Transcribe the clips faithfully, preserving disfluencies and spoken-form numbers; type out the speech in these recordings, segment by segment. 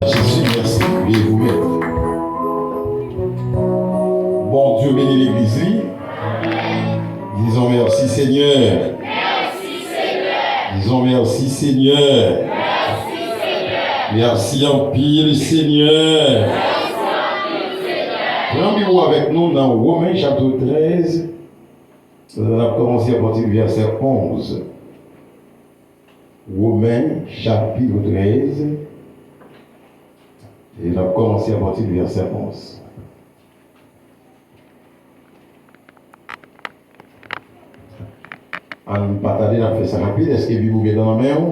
Jezi, mèsi. Leve w menm. Bondye beni legliz li. Dizon mèsi Senyè. Dizon mèsi Senyè. Mèsi anpil Senyè. Pran Bib ou avèk nou nan Women chapit trèz. N ap kòmanse apati de vèsè onz. Women chapit trèz. E n ap kòmanse apati de vèsè onz. Ann pa tade, n ap fè sa rapid. Èske Bib ou gentan nan men w?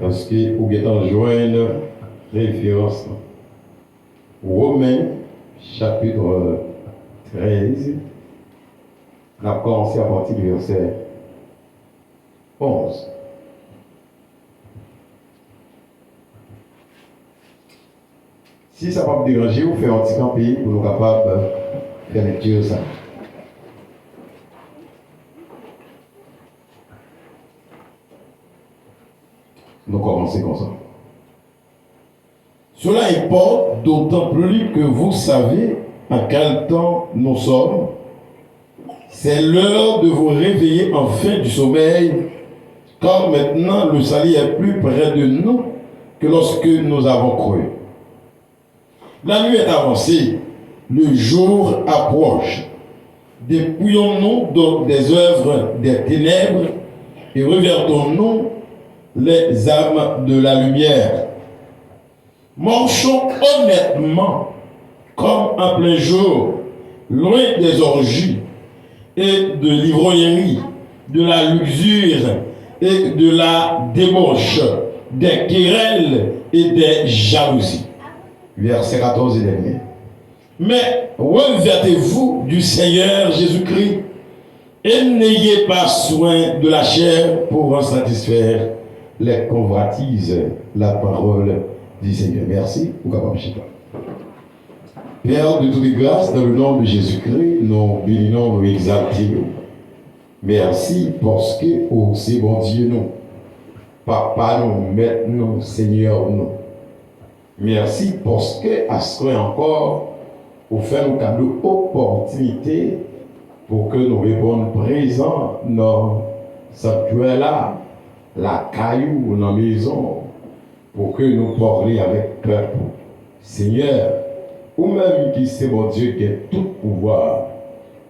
Èske ou gentan jwenn referans lan? Women chapit trèz. N ap kòmanse apati de vèsè onz. Si sa p ap deranje w, fè yon ti kanpe pou nou kapab fè lekti sa. Nou kòmanse konsa. Cela importe d'autant plus que vous savez en quel temps nous sommes. C'est l'heure de vous réveiller enfin du sommeil, car maintenant le salut est plus près de nous que lorsque nous avons cru. La nuit est avancée, le jour approche. Dépouillons-nous donc des œuvres des ténèbres et revêtons-nous les armes de la lumière. Marchons honnêtement comme en plein jour, loin des orgies et de l'ivrognerie, de la luxure et de la débauche, des querelles et des jalousies. Vèsè katòz e dènye. Mais revêtez-vous du Seigneur Jésus-Christ et n'ayez pas soin de la chair pour en satisfaire les convoitises. La parole du Seigneur. Mèsi, ou kapab chita. Père de toute grâce, dans le nom de Jésus-Christ, nou beni non, nou egzalte w. Mèsi paske ou se Bondye nou, Papa nou, Mèt nou, Senyè nou. Mèsi paske aswè ankò ou fè nou kado opòtinite pou ke nou reponn prezan nan sanktyè la, lakay ou, nan mezon, pou ke nou pale avèk pèp ou. Senyè, ou menm ki se Bondye ki gen tout pouvwa,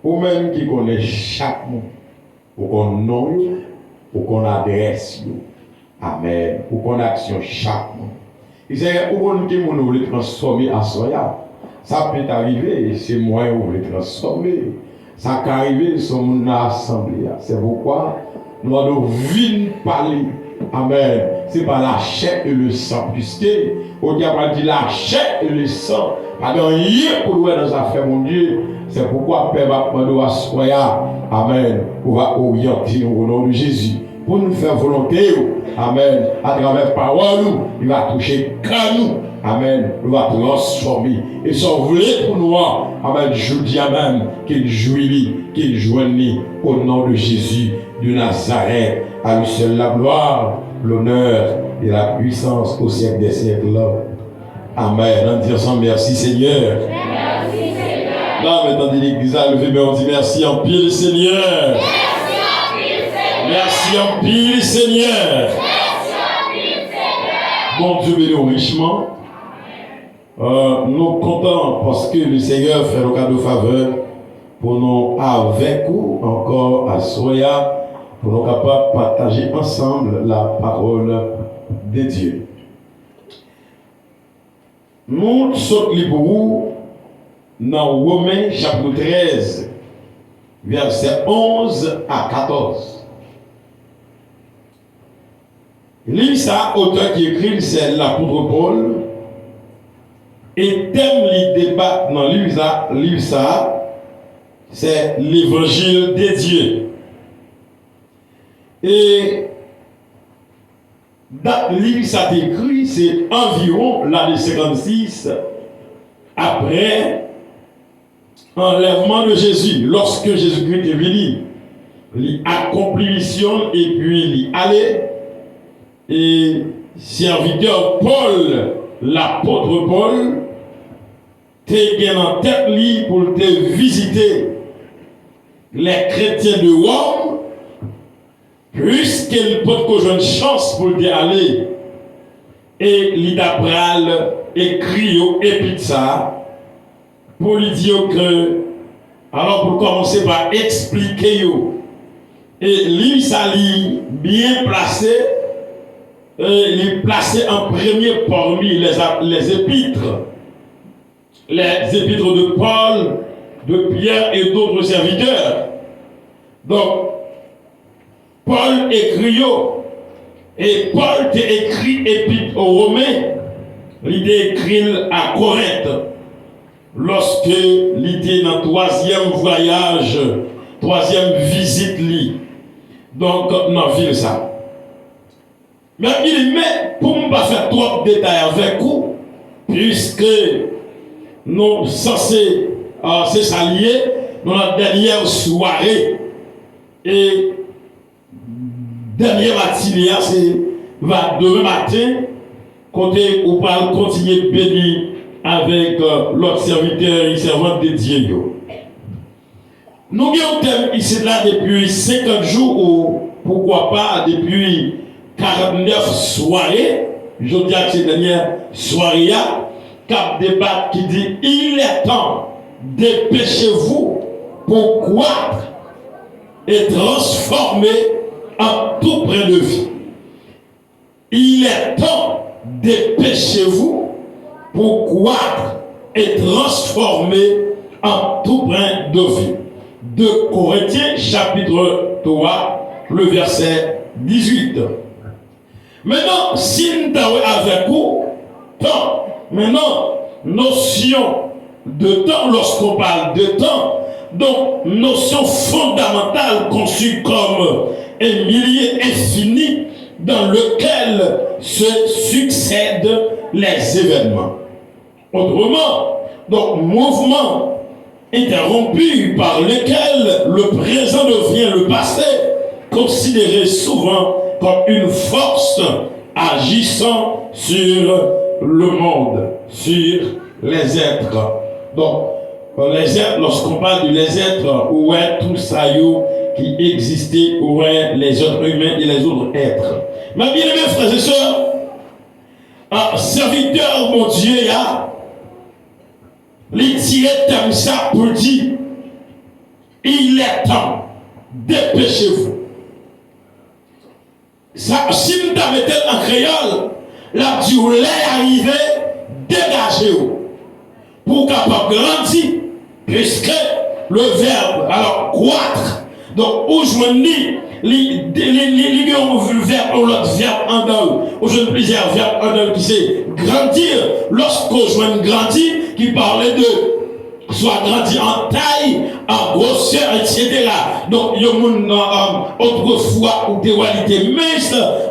ou menm ki konnen chak moun, ou konn non yo, ou konn adrès yo. Amèn. Ou konn aksyon chak moun. Li Senyè, ou konn ki moun ou vle transfòme aswè a. Sa pèt rive, se mwen ou vle transfòme. Sa ka rive, se moun nan asanble a. Se poukwa nou mande w vin pale. Amèn. Se pa la chair et le sang, puisque ou te pral di la chair et le sang pa gen anyen pou l wè nan zafè Bondye. Se poukwa, Pè, m ap mande w aswè a, amèn, ou va oryante nou o non de Jezi, pou nou fè volonte w, amèn, atravè pawòl ou, li va touche kè nou, amèn, nou va transfòme. E sa w vle pou nou an, amèn, jodi a menm, ke l jwi li, ke l jwenn li, o non de Jezi de Nazarèt. À lui seul la gloire, l'honneur et la puissance au siècle des siècles. Amèn. Ann di ansanm, mèsi Senyè. Mèsi Senyè. La, men tande legliz la, leve men w, di, mèsi anpil Senyè. Mèsi anpil Senyè. Mèsi anpil Senyè. Mèsi anpil Senyè. Bondye beni w richman. Euh, nou kontan paske Lesenyè fè nou kado favè pou nou avèk ou ankò aswè a, pou nou kapab pataje ansanm la parole de Dieu. Nou sot li pou ou nan Women chapit trèz, vèsè onz a katòz. Liv sa a, otè ki ekri l se lapot Pòl, e tèm li deba nan liv sa, liv sa a, se Levanjil de Dye. E dat liv sa te ekri, se anviwon lane senkannsis apre anlèvman de Jezi. Lòske Jezikri te vini, li akonpli misyon l epi li ale. E Sèvitè Pòl, lapot Pòl, te gen nan tèt li pou l te vizite lè kretyen de Wòm, piske li potko jwenn chans pou l te ale, e li ta pral ekri yo epit sa a, pou li di yo ke, alò, pou l kòmanse pa eksplike yo. E liv sa li byen plase, e li plase an premye pami les, les épîtres, les épîtres de Paul, de Pierre et d'autres serviteurs. Donk, Pòl ekri yo, e Pòl te ekri epit o Women, li te ekri l a Korent, lòske li te nan twazyèm vwayaj, twazyèm vizit li, donk, nan vil sa. Men, men, pou m pa fè twòp detay avèk ou, piske nou sanse, ah, se sa l ye, nou nan dènyè sware, e dènye matine a, se va demen maten, kote ou pral kontinye beni avèk, euh, lòt sèvitè e sèvant de Dye yo. Nou gen yon tèm isit la depi senkant jou, ou poukwa pa depi karantnèf sware, jodi a se dènyè sware a, k ap debat, ki di, Il est temps, dépêchez-vous pour croître et transformer en tout brin de vie. Il est temps, dépêchez-vous pour croître et transformer en tout brin de vie. De Corinthiens chapitre trois, le verset dix-huit. Maintenant, si m ta wè avèk ou, tan, maintenant, notion de temps, lorsqu'on parle de temps, donc notion fondamentale conçue comme un milieu infini dans lequel se succèdent les événements. Autrement, donc mouvement interrompu par lequel le présent devient le passé, considéré souvent comme une force agissant sur le monde, sur les êtres. Donc, les êtres, lorsqu'on parle de les êtres, ou wè tout sa yo ki egziste, ou wè les êtres humains et les autres êtres. Mes bien-aimés frères et sœurs, ah, sèvitè Bondye a, li tire tèm sa pou l di, Il est temps, dépêchez-vous. Sa, si m ta mete l an kreyòl, l ap di w, lè a rive, degaje w pou w kapab grandi, puisque le verbe, alors, croître, donk, ou jwenn li, li, li, li, li gen yon vèb, yon lòt vèb andan l. Ou jwenn plizyè vèb andan l ki se grandir. Lòske w jwenn grandi, ki pale de soit grandi en taille, en grosseur, et cetera. Donk, yon moun, euh, euh, otrefwa ou te wè li te mens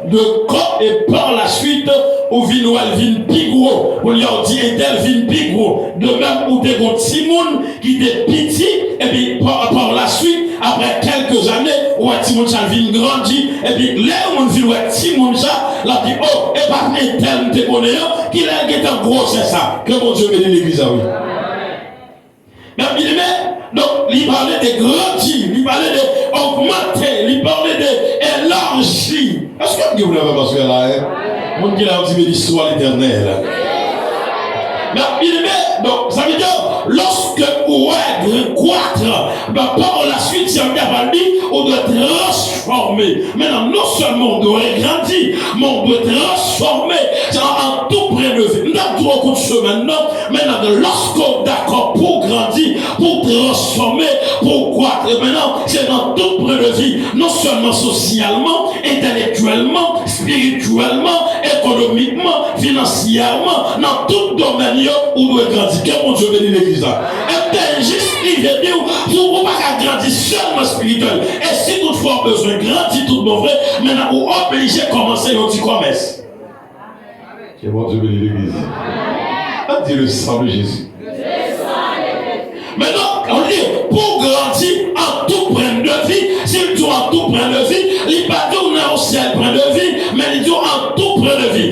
de kò, e par la suite, ou vin wè l vin pi gwo. Kounye a, ou di entèl vin pi gwo. De menm, ou te gon timoun ki te piti, epi par, par la suite, apre kèlke zane, ou wè timoun sa vin grandi, epi lè yon moun vin wè timoun sa, l ap di, oh, e pa entèl m te konnen an, kilè l gentan gwosè sa? Ke Bondye beni legliz la, wi. Men, men, donk, li pale de grandi, li pale de ogmante, li pale de elaji. Èske m gen moun avè m aswè la, en? Moun ki la, yo di, beni swa Letènèl. Men, men, donk, sa vle di, lòske ou wè kwat, ben, par la suite, sa vle di, ou dwe transfòme. Mentnan, non sèlman ou dwe grandi, men ou dwe transfòme. Se an, an tou pren de vi. M t ap di w an kout semèn nan, mentnan, lòske w dakò pou w grandi, pou w transfòme, pou w kwat, mentnan, se nan tout pwen de vi, non sèlman sosyalman, entèlektyèlman, espirityèlman, ekonomikman, finansyèman, nan tout domèn yo, ou dwe grandi. Ke Bondye beni legliz la. E m te jis rive di w, si w pa ka grandi sèlman espirityèl, e si toutfwa w bezwen grandi tout bon vre, mentnan ou oblije kòmanse yon ti kòmès. Ke Bondye beni legliz. An di le sang de Jésus. Mentnan, ou di, pou w grandi an tou pren de vi, si l di w an tou pren de vi, li pa di w nan yon sèl pren de vi, men li di w an tou pren de vi.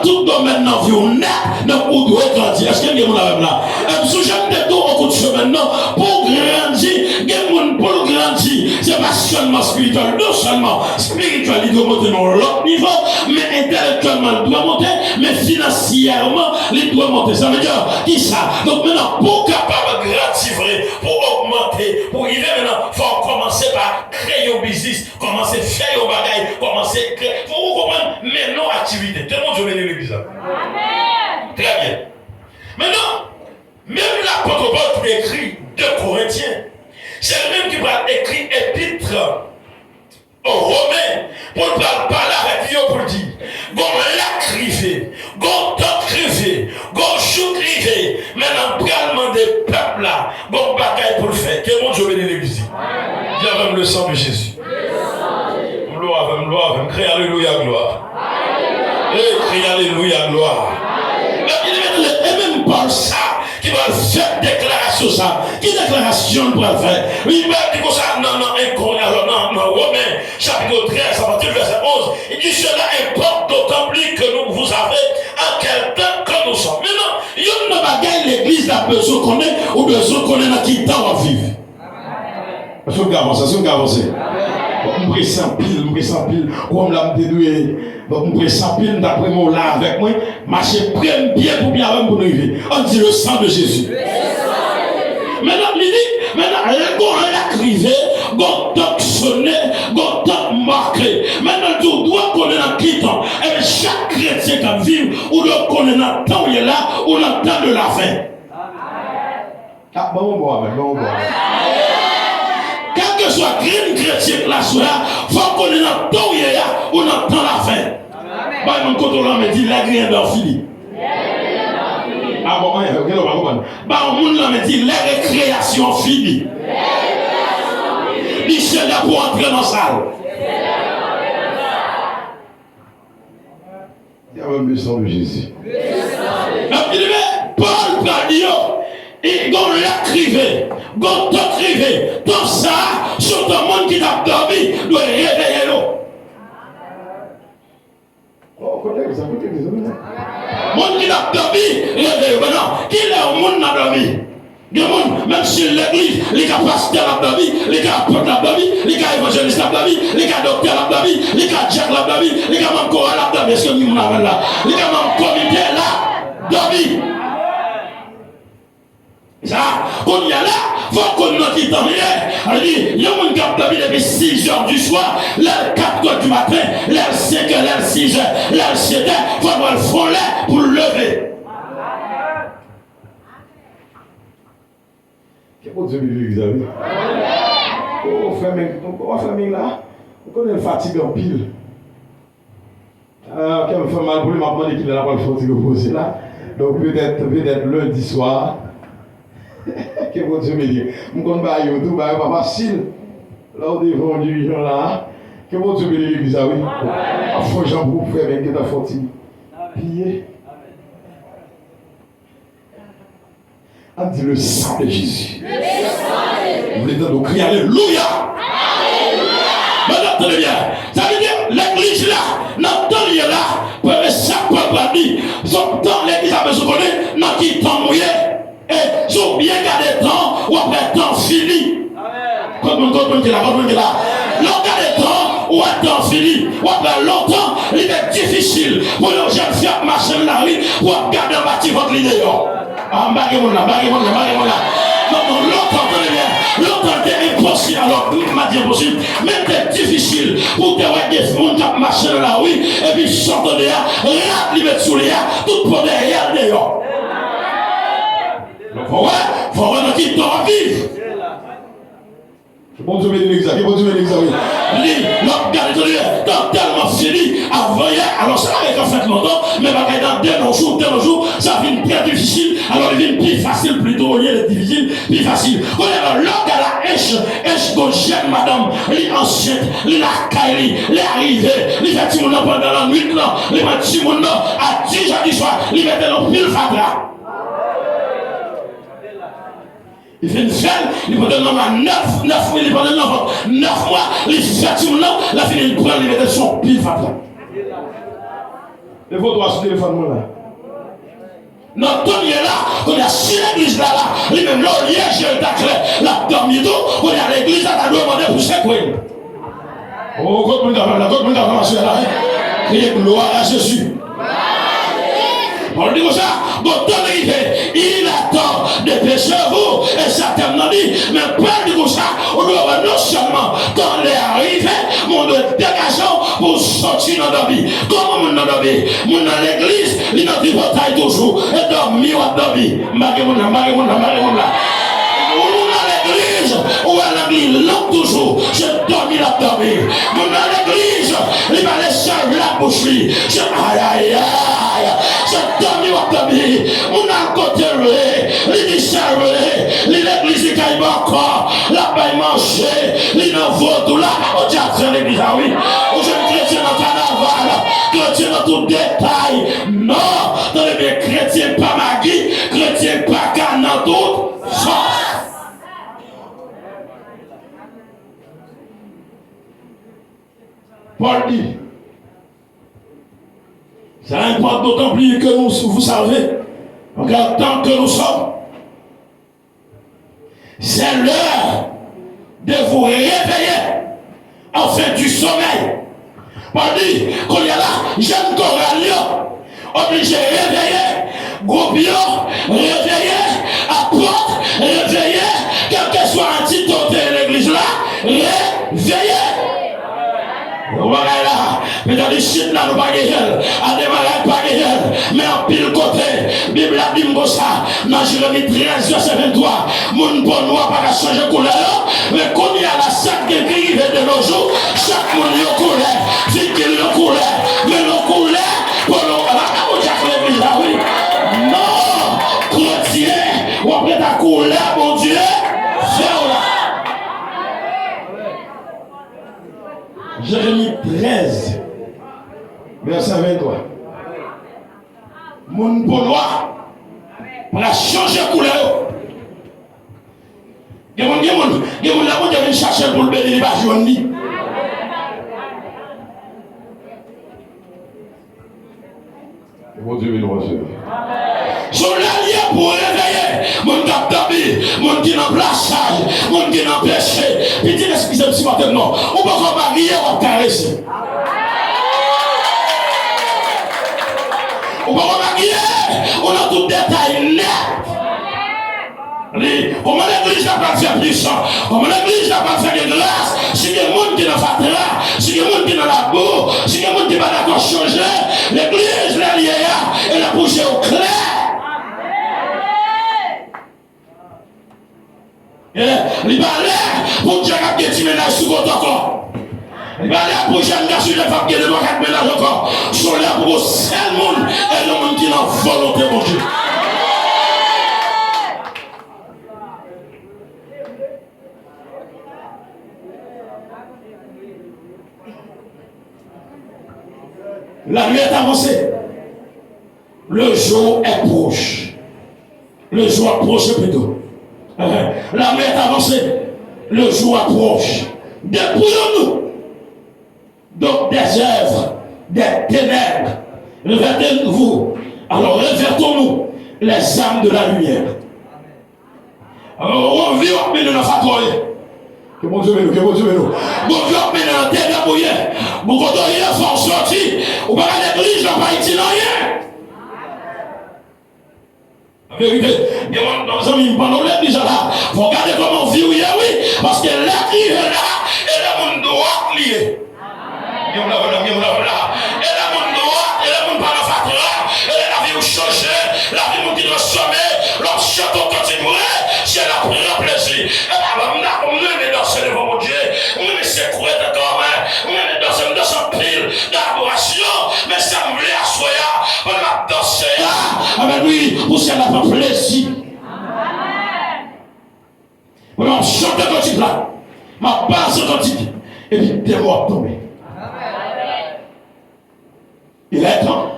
tout domèn nan vi w nèt, donk ou dwe grandi. Èske gen moun avè m la? E m sonje m te di w an kou de semèn nan, pou w grandi, gen moun pou l grandi, se pa sèlman espirityèl, non sèlman espirityèl, li dwe monte nan yon lòt nivo, men entèlektyèlman, li dwe monte, men finansyèman, li dwe monte. Sa vle di, kisa? Donk, mentnan, pou w kapab grandi vre, pou w ogmante, pou w rive mentnan, fò w kòmanse pa kreye yon biznis, kòmanse fè yon bagay, kòmanse kreye. Fò w konprann, mennen yon aktivite. Ke Bondye beni legliz la. Amèn. Trè byen. Mentnan, menm lapot Pòl ki te ekri de Korentyen, se li menm ki pral ekri epit Women, pou l pral pale avèk yo pou l di, gon lè k rive, gon tan k rive, gon jou k rive, men n ap pral mande pèp la gon bagay pou l fè. Ke Bondye beni legliz li. Di avè m, le sang de Jésus. M lou avè m, m lou avè m. Kriye alelouya, glwa. Ey, kriye alelouya, glwa. Mezanmi, e menm Pòl sa ki pral fè deklarasyon sa. Ki deklarasyon l pral fè? Li pral di konsa nan, nan, nan, nan, nan Women, chapit trèz, apati vèsè onz, li di, cela importe d'autant plus que nous, vous savez en quel temps que nous sommes. Mentnan, youn nan bagay legliz la bezwen konnen, ou bezwen konnen nan ki tan w ap viv. Èske nou ka avanse? Èske nou ka avanse? Bon, m prese anpil, m prese anpil. Kòm la m te dwe, bon, m prese anpil, m ta renmen w la avèk mwen. Mache pre m, pye pou pye avè m pou nou rive. Ann di, le sang de Jésus. Mentnan, li di, mentnan, gon lè k rive, gon tan k sone, gon tan k make. Mentnan, l di w dwe konnen nan ki tan. Ebyen, chak kretyen k ap viv, ou dwe konnen nan tan w ye la, ou nan tan de la fen. Ah, ban m yon bon amèn, ban m yon bon amèn. Kèlkeswa grenn kretyen k la aswè a, fò w konnen nan tan w ye a, ou nan tan lafen. Bay moun kote w la men, di, lè griyen dan fini. Ah, bon, anyen, gen lè w pa konprann. Bay yon moun la men, di, lè rekreyasyon fini. Di, se lè pou antre nan sal. Di avè m, le sang de Jésus. N ap di, men, Pòl pral di yo, e gon lè k rive, gon tan k rive, tan sa a, se yon tan moun ki t ap dòmi dwe reveye yo. Oh, kote legliz la, kote legliz la? Moun ki t ap dòmi, reveye yo. Mentnan, ki lè yon moun nan dòmi? Gen moun, menm si l legliz, li ka pastè l ap dòmi, li ka apot l ap dòmi, li ka evanjelis l ap dòmi, li ka doktè l ap dòmi, li ka dyak l ap dòmi, li ka manm koral l ap dòmi. Èske gen moun avè l la? Li ka manm komite l ap dòmi. Sa, kounye a la, fò w konn nan ki tan li ye. Sa vle di, yon moun k ap dòmi depi sizè di swa, lè l katrè di maten, lè l senkè, lè l sizè, lè l setè, fò l pral fè yon lè pou l leve. Ke Bondye beni legliz la, wi. O, fèmen, w ap fèmen la. Ou konnen l fatige anpil. Ah, kè m fè mal pou li, m ap mande kilè l ap pral fè yon ti repoze la. Donk, petèt, petèt lendi swa. Ke Bondye beni. M konn bagay yo tou, bagay yo pa fasil. Lè w devan yon dirijan la, ke Bondye beni legliz la, wi. Ap fè jan pou w fè, men gentan fè yon ti piye. Ann di, le sang de Jésus. M vle tande w kriye alelouya. Medam, tande byen. Sa vle di, legliz la, nan tan li ye la, premye sa Pòl pral di, se yon tan legliz la bezwen konnen nan ki tan nou ye. E si w byen gade tan, w ap wè tan fini. Kot moun, kot moun ki la, kot moun ki la? Lè w gade tan, w wè tan fini. W ap wè lontan, li te difisil pou yon jèn fi ap mache nan lari, pou w ap gade anba ti vant li deyò. Ah, m pa gen moun la, m pa gen moun la, m pa gen moun la. Non, non, lontan, tande byen. Lontan, te enposib, alò, m di enposib, men te difisil pou w te wè de moun k ap mache nan lari, epi sa w tande a, rad li met sou li a, tout po dèyè l deyò. Donk, fò w wè, fò w wè nan ki tan w ap viv. Ke Bondye beni legliz la, ke Bondye beni legliz la, wi. Li, l ap gade, tande, tan tèlman fini, avan yè, alò, se bagay k ap fèt lontan, men bagay nan de nos jours, de nos jours, sa vin trè difisil, alò, li vin pi fasil, plito, olye de difisil, pi fasil. Kounye a, lè w gade la, ench, ench, gon jèn madanm, li ansent, li lakay li, lè a rive, li fè timoun nan pandan lannwit lan, li pran timoun nan, a dis è di swa, li mete l yon pil fatra. Li fin fè l, li pote l nan mwa nèf, nèf mwa, li pote l nan vant nèf mwa, li fè timoun nan, lè fini li pran l, li mete l sou yon pil fatra. Leve w twa sou telefòn mwen la. Nan tan n ye la, kounye a, si legliz la la, li menm lè w lye je l ta klè, l ap dòmi tou, kounye a, legliz la ta dwe mande pou sekwe l. Oh, kot moun k ap la, kot moun k ap mache la, hein? Kriye gloire à Jésus. Pòl di konsa, bon, tan rive, il attend de pécher vous, e sa tèm nan di, men Pòl di konsa, ou dwe wè non sèlman tan lè a rive, men ou dwe degaje w pou w soti nan dòmi. Kòman moun nan dòmi? Moun nan legliz, li nan tripotay toujou, e dòmi w ap dòmi. M pa gen moun la, m pa gen moun la, m pa gen moun la. Ou nan legliz, ou wè lang li long toujou, se dòmi l ap dòmi. Moun nan legliz, li pale sèl la bouch li, se ayayay, se dòmi w ap dòmi. Moun nan kote l vle, li di sa l vle, li legliz, li kay bò kò, l ap bay manje, li nan vodou, l ap, Bondye ap fè legliz la, wi. Ou jwenn kretyen nan kanaval, kretyen nan tout detay. Non, tande byen, kretyen pa magi, kretyen pa ka nan tout fòs. Pòl di, ça importe d'autant plus que nous, vous savez, en quel temps que nous sommes. C'est l'heure de vous réveiller enfin du sommeil. Pòl di, kounye a la, jèn koral yo oblije reveye, gwoup yo reveye, apòt reveye, kèlkeswa antite w te ye legliz la, reveye. Yon bagay la, petèt isit la nou pa genyen l, Ademarag pa genyen l, men anpil kote, Bib la di m konsa, nan Jeremi trèz, vèsè venntwa, moun po nwa pa ka chanje koulè yo, men kounye a la, sa k gen ki rive de nos jours, chak moun yon koulè, figi l yon koulè, men yon koulè, po nwa, pa ka Bondye ak legliz la, wi. Non, kretyen, w ap ret ak koulè Bondye fè w la. Jeremi trèz, vèsè venntwa. Moun po nwa pral chanje koulè yo. Gen moun, gen moun, gen moun, lè Bondye vin chache l pou l beni, li pa jwenn li. Bondye beni w, monchè. Se yon lè l ye pou w reveye. Moun k ap dòmi, moun ki nan plasaj, moun ki nan peche. Pitit, eskize m, sipòte m non. Ou poko marye, w ap karese. Ou poko marye, ou nan tout detay nèt. Li, kòman legliz la pral fè pwisan? Kòman legliz la pral fè gen gras? Si gen moun ki nan fatra, si gen moun ki nan labou, si gen moun ki pa dakò chanje, legliz lè l ye a, e lè pou je w klè. E li pa lè pou Djak ap gen ti mennaj sou kont ankò. Li pa lè pou jèn gason Djak ap gen de twa kat mennaj ankò. Se yon lè pou yon sèl moun, e yon moun ki nan volonte Bondye. La nuit est avancée. Le jour est proche. Le jour approche plutôt. La nuit est avancée. Le jour approche. Dépouillons-nous donc des œuvres des ténèbres. Revêtez-vous. Alors, revêtons-nous les armes de la lumière. Yon vi w ap mennen nan fatra w ye. Ke Bondye beni w, ke Bondye beni w. Yon vi w ap mennen nan tenèb ou ye. Bon, kote w ye, fò w soti. Ou pa ka legliz la pa itil anyen. Verite. Gen moun, zanmi m, pandan w legliz la, fò w gade kòman vi w ye, wi. Paske lè k rive la, e lè moun dwat li ye. Gen moun la, gen moun la, gen moun la. E lè moun dwat, e lè moun pa nan fatra, e lè lavi w chanje, lavi moun ki transfòme, lè w ap chante yon kantik vre, syèl la pran plezi. E pa m dakò, m renmen danse devan Bondye, m renmen sekwe tèt mwen, m renmen danse, m danse anpil, nan adorasyon, men sa m vle aswè a, pandan m ap danse a, amèn, wi, pou syèl la pran plezi. Pandan m ap chante kantik la, m ap balanse kantik, epi demon ap tonbe. Il est temps,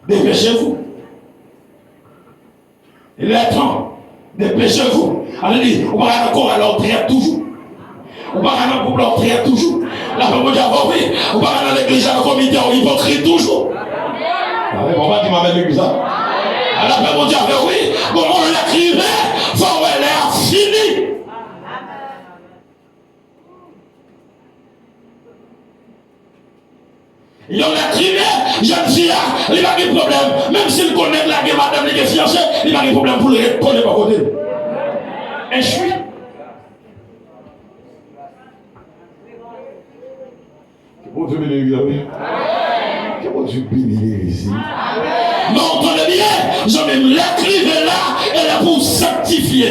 dépêchez-vous. Il est temps, dépêchez-vous. Sa vle di, ou pa ka nan koral la, ou trèt toujou. Ou pa ka nan gwoup la, ou trèt toujou. Lapè Bondye avè w, wi. Ou pa ka nan legliz la, nan komite a, ou ipokrit toujou. Amèn. Bon, pa di m amèn legliz la. Lapè Bondye avè w, wi. Bon, yon lè k rive, fò w wè lè a fini. Yon lè k rive, jèn fi a, li pa gen pwoblèm. Menm si l konnen l lage madanm li gen fiyanse, li pa gen pwoblèm pou l ret kole bò kote l. Enchwi. Ke Bondye beni legliz la, wi. Ke Bondye beni legliz, wi. Men w tande byen, zanmi m, lè k rive la, e lè pou w sanktifye.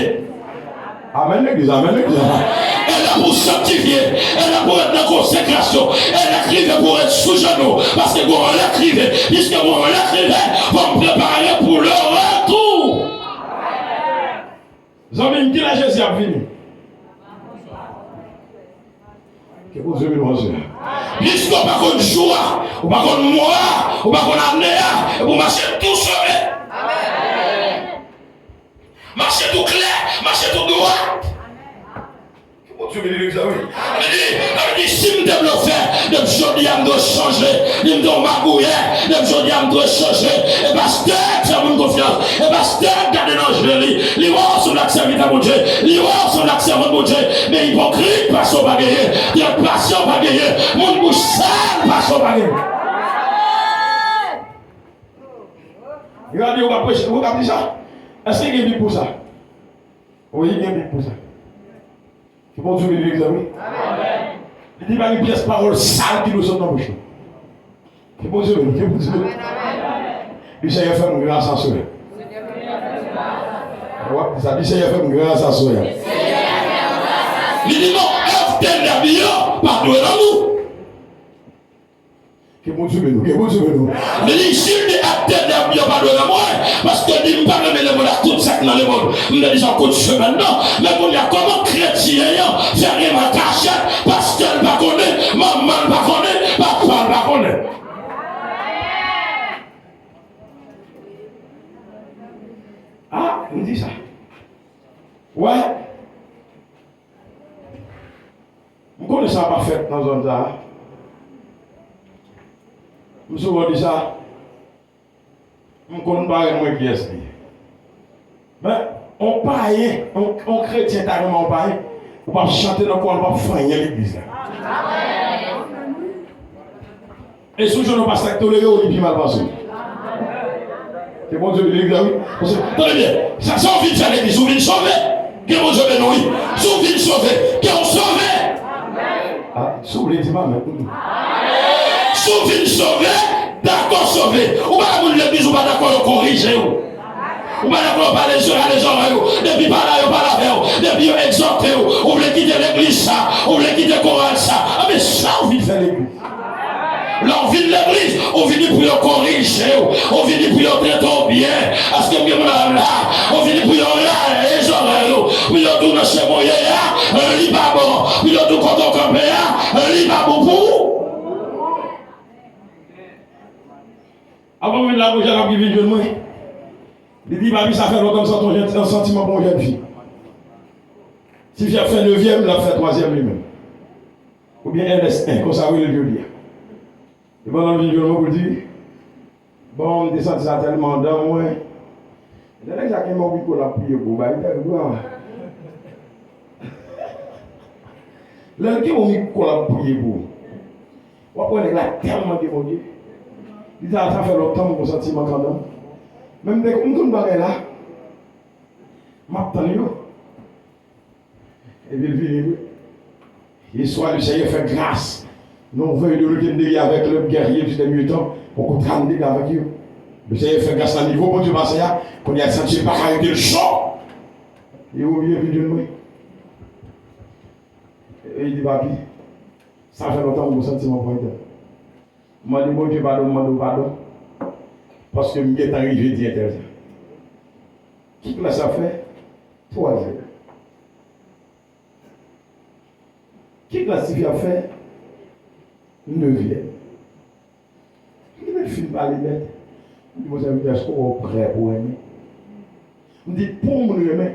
Amèn legliz, amèn legliz. E lè pou w sanktifye, e lè pou w ret nan konsekrasyon, e lè k rive pou w ret sou jenou, paske gon lè k rive, piske gon lè k rive, fò m prepare pou le retour. Zanmi m, kilè Jezi ap vini? Ke Bondye beni w, monchè. Piske w pa konn jou a, ou pa konn mwa a, ou pa konn ane a, epi w mache tou sove. Mache tou klè, mache tou dwat. Ke Bondye beni legliz la, wi. Li di, li di, si m te blofè, depi jodi a m dwe chanje. Li m te yon magouyè, depi jodi a m dwe chanje. E pastè k fè moun konfyans. E pastè k gade nan je li. Li wè w sanble ak sèvitè Bondye. Li wè w sanble ak sèvant Bondye. Men ipokrit pase w pa genyen. Trèt pase w pa genyen. Moun bouch sal pase w pa genyen. Gade, ou ka preche, ou ka di sa. Èske gen Bib pou sa? Wi, gen Bib pou sa. Ke Bondye beni legliz la, wi. Li di pa gen pyès pawòl sal ki dwe sot nan bouch nou. Ke Bondye beni, ke Bondye beni. Di Senyè fè m gras aswè. W ap di sa, di Senyè fè m gras aswè. Li di non, èv tènèb yo pa dwe nan nou. Ke Bondye beni w, ke Bondye beni w. Li di, si l di èv tènèb yo pa dwe nan mwen, paske li di m pa renmen lemonn ak tout sa k nan lemonn. M te di sa w kout semèn nan. Men kounye a, kòman kretyen an fè renmen an kachèt, pastè l pa konnen, manman l pa konnen, papa l pa konnen? A, m di sa. Wè. M konnen sa pa fèt nan zòn sa a. M souvan di sa. M konn parenn mwen kiyès li ye. Men, on payen, on, on kretyen ta renmen on payen, ou p ap chante nan kwaya, ou p ap fè anyen legliz la. E si w jwenn yon pastè k tolere w, li pi mal pase w. Ke Bondye beni legliz la, wi. Paske, tande byen, sa, sa w vin fè legliz, ou vin sove. Ke Bondye beni w, wi. Si w vin sove, ke w sove. A, si w vle di m amèn. Si w vin sove, dakò sove. Ou pa moun legliz, ou pa dakò yo korije w. Ou pa dakò yo pale sou ale zòrèy ou. Depi pa la yo pale avè w. Depi yo egzòte w. Ou vle kite legliz sa. Ou vle kite koral sa. Anben sa w vin fè legliz. Lè w vin legliz, ou vini pou yo korije w. Ou vini pou yo trete w byen. Èske m gen moun avè m la? Ou vini pou yo rale zòrèy ou. Pou yo di w nan chemen w ye a, li pa bon. Pou yo di w kote w kanpe a, li pa bon pou ou. Avan m vin la, gon jèn ap vin jwenn mwen. Li di, "Papi, sa fè lontan m santi yon jèn, yon santiman pou yon jèn fi." Tifi ap fè nevyèm, l ap fè twazyèm li menm. Oubyen L S en, konsa yo rele l jodi a. E pandan l vin jwenn mwen pou l di, "Bon, m te santi sa tèlman anndan mwen." Lè nèg sa gen mò piko l ap priye pou ou, bagay tèl gwa. Lè l gen mò piko l ap priye pou ou. W ap wè nèg la tèlman gen Bondye. Li di, "Sa fè lontan m gon santiman kanmenm." Men m te, m konn bagay la. M ap tann yo. Epi l vini vre. Yè swa, Lesenyè fè gras. Nan yon vèy de lite m te gen avèk le guerrier du dernier temps, poko trannde avèk yo. Lesenyè fè gras nan nivo Bondye pase a, kounye a l santi l pa ka rete l cho. Li oblije vin jwenn mwen. E li di, "Papi, sa fè lontan m gon santiman pou entèl." M mande Bondye padon, m mande w padon. Paske m gentan rive di entèl sa. Ki klas l ap fè? Twazyèm. Ki klas tifi ap fè? Nevyèm. Li te fin pale nèt. M di, "Mon sèvitè, èske w prè pou renmen?" M di, "Pou yon moun renmen,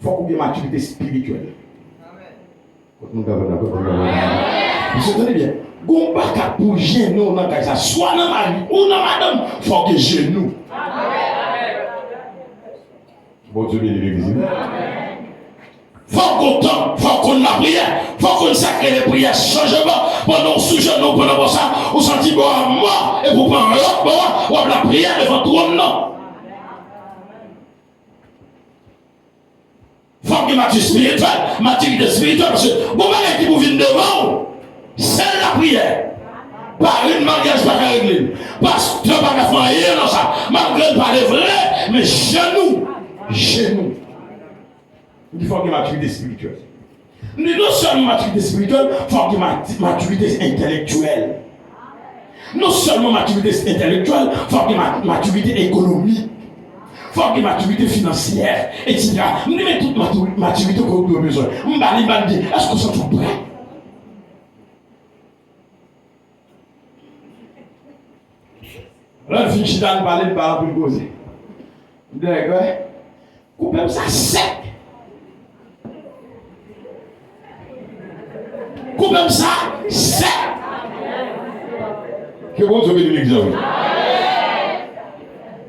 fòk ou gen matirite espirityèl." Kot moun k ap jwenn la, kot moun k ap jwenn la. Mesye, tande byen. Gon bagay pou jennen w nan kay sa. Swa nan mari ou nan madanm, fòk gen jenou. Bondye beni legliz li. Fòk ou kontan, fòk ou konn lapriyè, fòk ou konn sa k rele priyè chanjman. Pandan w sou jenou, pandan w sa, ou santi bò a mò, epi w pran lòt bò a, w ap lapriyè devan twòn nan. Fòk gen matirite espirityèl, matirite espirityèl, paske gon bagay ki pou vin devan w, sèl lapriyè. Parenn maryaj pa ka regle l. Pastè pa ka fè anyen nan sa. Malgre l pale vre, men jenou, jenou. M di fòk gen matirite espirityèl. M di non sèlman matirite espirityèl, fòk gen mati-, matirite entèlektyèl. Non sèlman matirite entèlektyèl, fòk gen ma-, matirite ekonomik. Fòk gen matirite finansyè, etsetera. M di men tout mati-, matirite ke w dwe bezwen. M ba li, m ba li di, èske w santi w prè? Lè l fin chita, l pale, l pa anpil koze. M di, nèg, wè, koupe m sa sèk. Koupe m sa sèk. Ke Bondye beni legliz la, wi.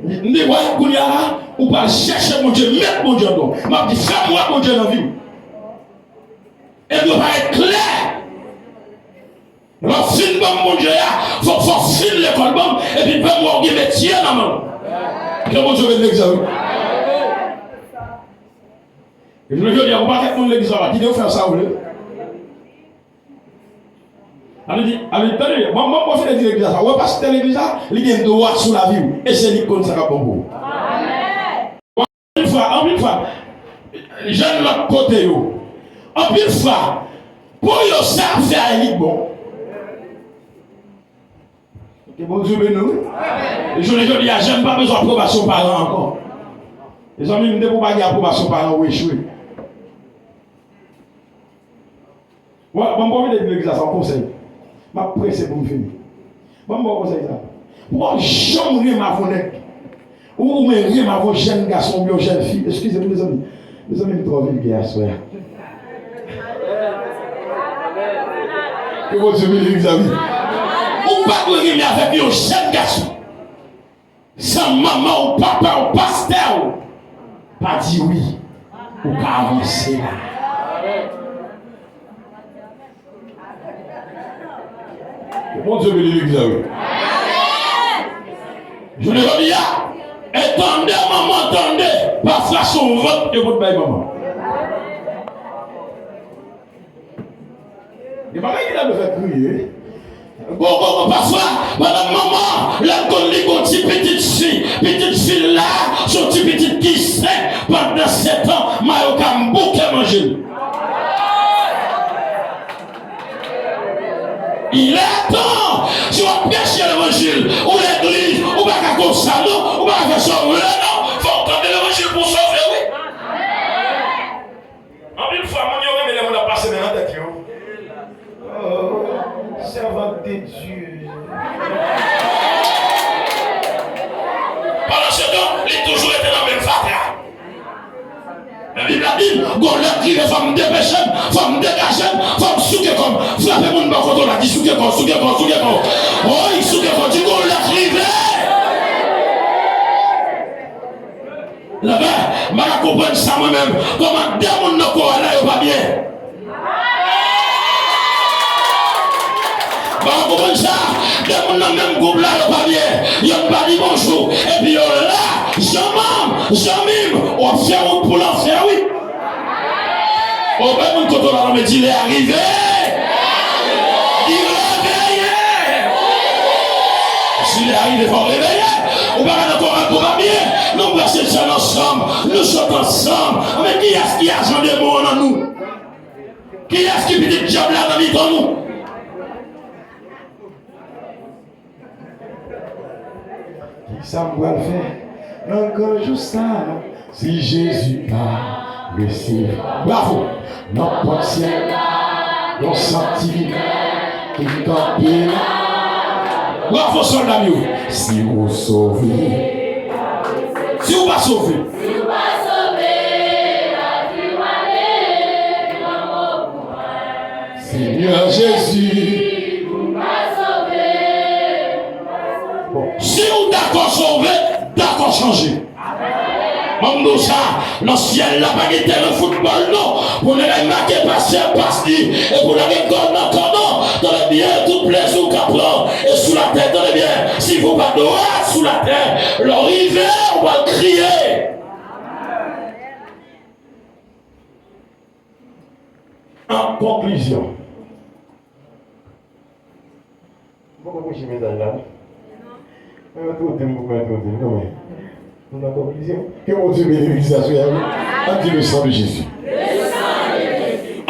M di, wè, kounye a la, ou pral chèche Bondye, met Bondye anndan w. M ap di, fè m wè Bondye nan vi w. E dwe parèt klè. Lè w fin ban m Bondye a, fòk, fòk w fin lekòl ban m, epi fè m wè w gen metye nan men w. Ke Bondye beni legliz la, wi. E jounen jodi a, yon pakèt moun legliz la, kite yo fè sa yo vle. Ann di, ann di, tande byen, ban m, ban m pwofite di legliz la sa. Ou wè pastè legliz la, li gen dwa sou lavi w. E se li k konn sa k ap bon pou ou. Anpil fwa, anpil fwa, jèn lòt kote yo, anpil fwa, pou yo sa ap fè a li k bon. Ke Bondye beni w, wi. E jounen jodi a, jèn pa bezwen apwobasyon paran ankò. Mezanmi, m depi w pa gen apwobasyon paran, ou echwe. Bon, bon, bon, mwen pwofite di legliz la sa yon konsèy. M ap prese pou m fini. Bon, bon, konsèy sa. Pou w janm renmen avè yon nèg. Ou, ou menm renmen avè yon jèn gason oubyen yon jèn fi. Eskize m, mezanmi. Mezanmi, m twò vilgè aswè a. Ke Bondye beni legliz la, wi. Ou pa dwe renmen avèk yon jèn gason. San manman w, papa w, pastè w pa di wi, ou ka avanse la. Bondye beni legliz la, wi. Jounen jodi a, e tande manman tande, pafwa se yon vant yo pot bay manman. Gen bagay ki ta dwe fè kriye, wi. Gon, gon, gon, pafwa, pandan manman, lè l konn li gon ti pitit fi, pitit fi l la, se yon ti pitit ki senk, pandan setan, mayo ka m bouke manje l. Il est temps, si w ap preche levanjil, ou legliz, ou pa ka konsa non, ou pa ka fè sa w vle non, fò w tande levanjil pou w sove, wi. Anpil fwa, moun yo renmen lè moun ap pase men nan tèt yo. Oh, servante de Dieu. Pandan se tan, li toujou rete nan menm fatra. Men Bib la di m, gon lè k rive, fò m depeche m, fò m degaje m, fò m souke kò m. Frape moun bò kote w la, di souke kò w, souke kò w, souke kò w. Woy, souke kò w, di gon lè k rive. Leve, m pa ka konprann sa mwen menm. Kòman de moun nan koral la yo pa byen? M pa ka konprann sa. De moun nan menm gwoup la yo pa byen. Yo pa di bonjou. Epi yo la, janmanm, janmim, w ap fè wout pou lanfè, wi. Oubyen moun kote w la, non, men di lè a rive. Di reveye. Si lè a rive, fò w reveye. Ou pa ka nan koral pou pa byen. Nou prese sèn ansanm. Nou chante ansanm. Men kiyès ki ajan demon an nan nou? Kiyès ki pitit dyab la nan mitan nou? Kisa m pral fè nan gran jou sa a, si Jezi pa resevwa? Bravo! Nan pòt syèl la, yon santi ki kanpe la. Bravo, sòlda m yo! Si ou sove, si ou pa sove, si ou pa sove, lavi w ale, lanmò pou mwen. Si Jezi. Bon, si w dakò sove, dakò chanje. Ban m di w sa, nan syèl la pa gen tèren foutbòl non. Pou nèg la make pase pas li, e pou nèg gen gòl nan kan non. Tande byen, tout plezi w ka pran e sou latè, tande byen, si w pa dwat sou latè, lè w rive, w pral kriye. An konklizyon, m poko preche mesaj la non. Mwen entwodui m pou mwen entwodui m non, men nou nan konklizyon. Ke Bondye beni legliz la sou la wi. An di le sang de Jésus.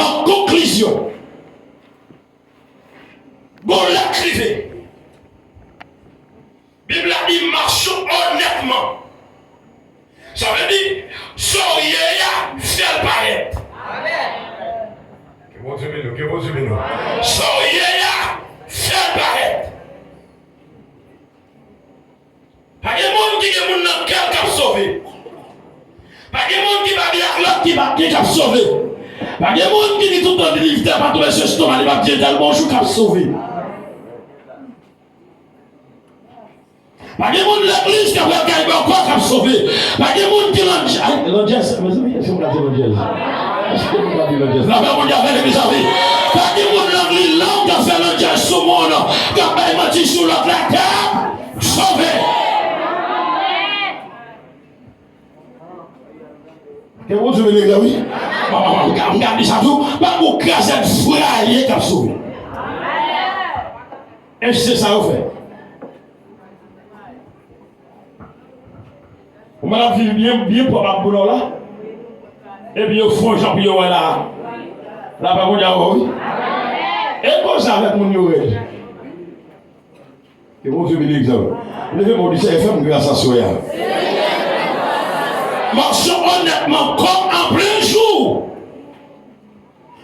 An konklizyon, bon lè k rive. Bib la di, machons honnêtement. Sa vle di, sa w ye a, fè l parèt. Ke Bondye beni w, ke Bondye beni w. Sa w ye a, fè l parèt. Pa gen moun ki gen moun nan kè l k ap sove. Pa gen moun ki pa byen ak lòt ki pa byen k ap sove. Pa gen moun ki di tout tan li pa tonbe sou estoma li p ap di entèl bonjou k ap sove. Pa gen moun legliz k ap al kay bòkò k ap sove. Pa gen moun ki landjèz, ay, landjèz, mezanmi, èske m ka di landjèz? Èske m ka di landjèz? Lapè Bondye avèk legliz la, wi. Pa gen moun legliz la k ap fè landjèz sou moun, k ap bay manti sou lòt la, k ap sove. Ke Bondye beni legliz la, wi. M ka di sa tou, pa gen yon krazèt fraye k ap sove. E se sa yo fè. Ou mwen ap viv byen, byen pwòp ak bonè w la. Epi yo fè yon jan pou yo wè la. Lapè Bondye avè w, wi. E konsa avèk moun yo rèd. Ke Bondye beni legliz la. Leve men w, di, Seyè, fè m gras aswè a. Machons honnêtement comme en plein jour.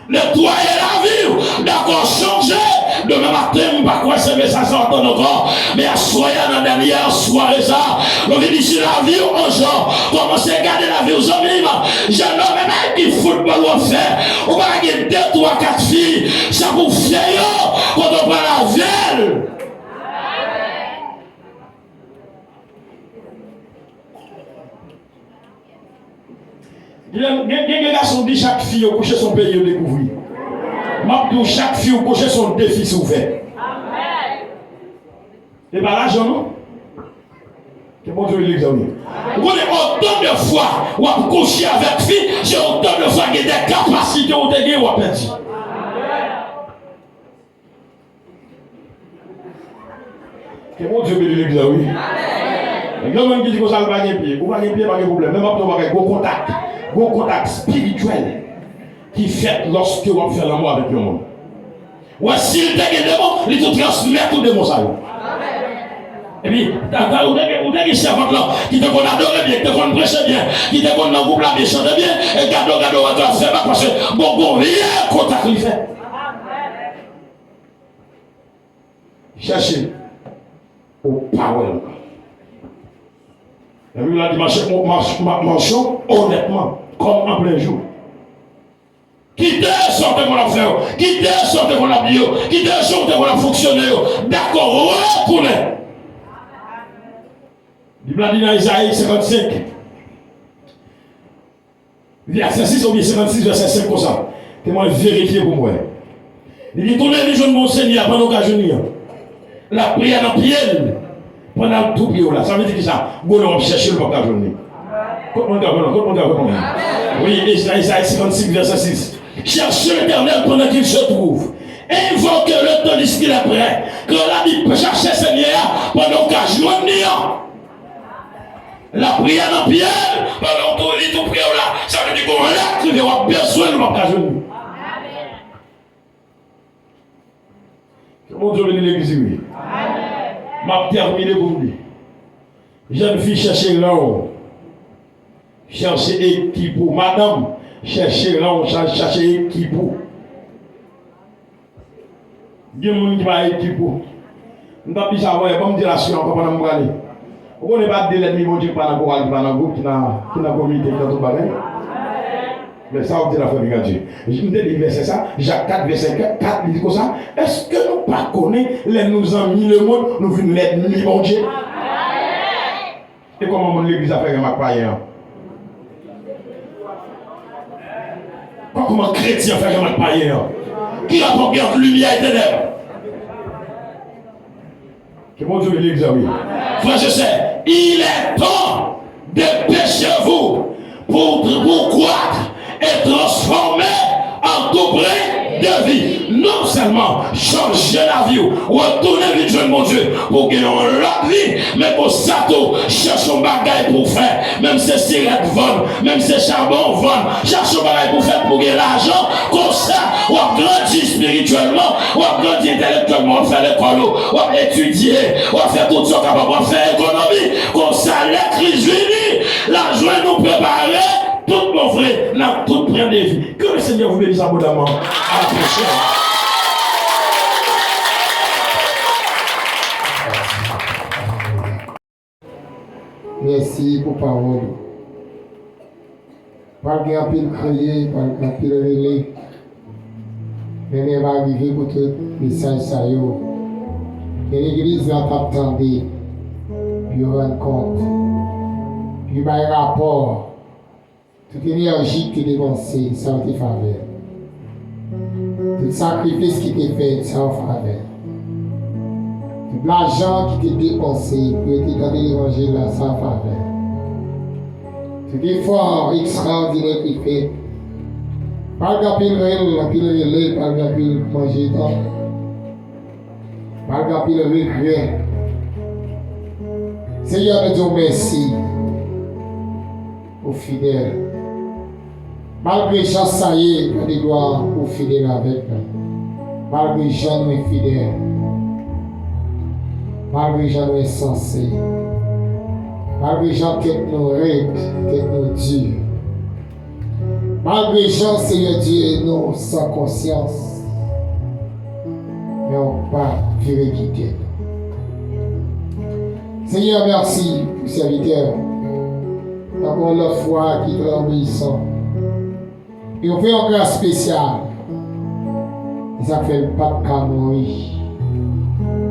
Netwaye lavi w. Dakò, chanje. Demen maten, m pa kwè se mesaj sa w ap tann ankò. Men aswè a, nan dènye sware sa, nou vin isi lavi w an jan. Kòmanse gade lavi w, zanmi m. Jennonm, e pa epi foutbòl w ap fè. Ou pa gen de, twa, kat fi. Sa pou w fè yo. Kote w pral avè l. Gen, gen, gen, gen gason di chak fi yo kouche se yon peyi yo dekouvri. M ap di w, chak fi w kouche se yon defi si w fè. E pa lajan non. Ke Bondye beni legliz la, wi. Ou konnen otan de fwa w ap kouche avèk fi, se otan de fwa gen de kapasite ou te gen w ap pèdi. Ke Bondye beni legliz la, wi. Gen moun ki di konsa, l pa gen pye. Ou pa gen pye, pa gen pwoblèm. Men m ap di w yon bagay, gon kontak. Gon kontak espirityèl ki fèt lòske w ap fè lanmou avèk yon moun. Wè, si l te gen demon, li tou transmèt ou demon sa yo. Epi, ta, ta, ou te gen, ou te gen sèvant lan, ki te konn adore byen, ki te konn preche byen, ki te konn nan gwoup la byen, chante byen, e gade w, gade w, wè, tou ap fè bak, paske bon, gon vye kontak li fè. Chèche ou pa wè l. Labib la di, mache, mache, ma-, machons honnêtement, comme en plein jour. Kite sa w te konn ap fè yo, kite sa w te konn ap di yo, kite jan w te konn ap fonksyone yo. Dakò, retounen. Bib la di nan Izayi senkannsenk, vèsè sis oubyen senkannsis, vèsè senk konsa. Ke mwen verifye pou m wè. Li di, tounen vin jwenn Senyè a pandan w ka jwenn li an. L ap priye nan pye l pandan l tou pre w la. Sa vle di kisa? Gon lè w ap chèche l, ou p ap ka jwenn li. Kot moun k ap jwenn? Kot moun k ap jwenn? Wi, Izayi senkannsenk, vèsè sis. Cherchez l'Éternel pendant qu'il se trouve. Invoquez-le tandis qu'il est près. Ke la di, chache Senyè a pandan w ka jwenn li an. L ap priye nan pye l, pandan w tou, li tou pre w la. Sa vle di gon lè k rive w ap bezwen l, ou p ap ka jwenn li. Ke Bondye beni legliz li, wi. M ap tèmine pou m di. Jèn fi, chèche ran w. Chèche ekip ou. Madanm, chèche ran w, cha-, chache ekip ou. Gen moun ki pa ekip ou. M t ap di sa avan yè, ban m di l aswè ankò pandan m prale. Ou konnen pa de lènmi Bondye ki pa nan koral, ki pa nan gwoup, ki nan, ki nan komite, ki nan tout bagay. Men sa w di la, frè Migadji. M te li vèsè sa, Jak kat, vèsè kat, li di konsa, èske nou pa konnen lè nou zanmi lemonn, nou vin lènmi Bondye? E kòman moun legliz la fè renmen ak payen an? Kòman kretyen an fè renmen ak payen an? Ki rapò gen ant limyè e tenèb? Ke Bondye beni legliz la, wi. Frères et sœurs, il est temps de pécher vous pour, pour croître et transformer en tout brin de vie. Non sèlman chanje lavi w, retounen vin jwenn Bondye pou w gen yon lòt vi, men konsa tou, chèche yon bagay pou w fè. Menm se sirèt vann, menm se chabon vann, chache yon bagay pou fè pou gen lajan. Konsa, w ap grandi espirityèlman, w ap grandi entèlektyèlman, w ap fè lekòl ou, w ap etidye, w ap fè tout sa w kapab, w ap fè ekonomi. Konsa, lè Kris vini, l ap jwenn nou prepare, tout bon vre, n ap tout pran devi. Que le Seigneur vous bénisse abondamment. À la prochaine. Mèsi pou pawòl ou. Pral gen anpil kriye, pral gen anpil rele. Men lè va rive pou tout mesaj sa yo ke legliz la t ap tande, pou yo rann kont, pou yo bay rapò. Tout enèji ki te depanse, sa yo te favè. Tout sakrifis ki te fèt, sa yo favè. Tout lajan ki te depanse pou yo te tande levanjil la, sa yo favè. Tout efò ekstraòdinè ki fèt, pral gen anpil rele, anpil rele, pral gen anpil manje tan. Malgre anpil regrè, Senyè, nou di w mèsi ou fidèl. Malgre jan sa ye, gade glwa ou fidèl avèk nou. Malgre jan nou enfidèl, malgre jan nou ensanse, malgre jan tèt nou rèd, tèt nou di, malgre jan, Senyè Dye, nou san konsyans, men w pa vire kite nou. Senyè, mèsi pou sèvitè w. Ankò yon lòt fwa ki trè obeyisan. Yo fè yon gras espesyal. E sa k fè l pa t ka mouri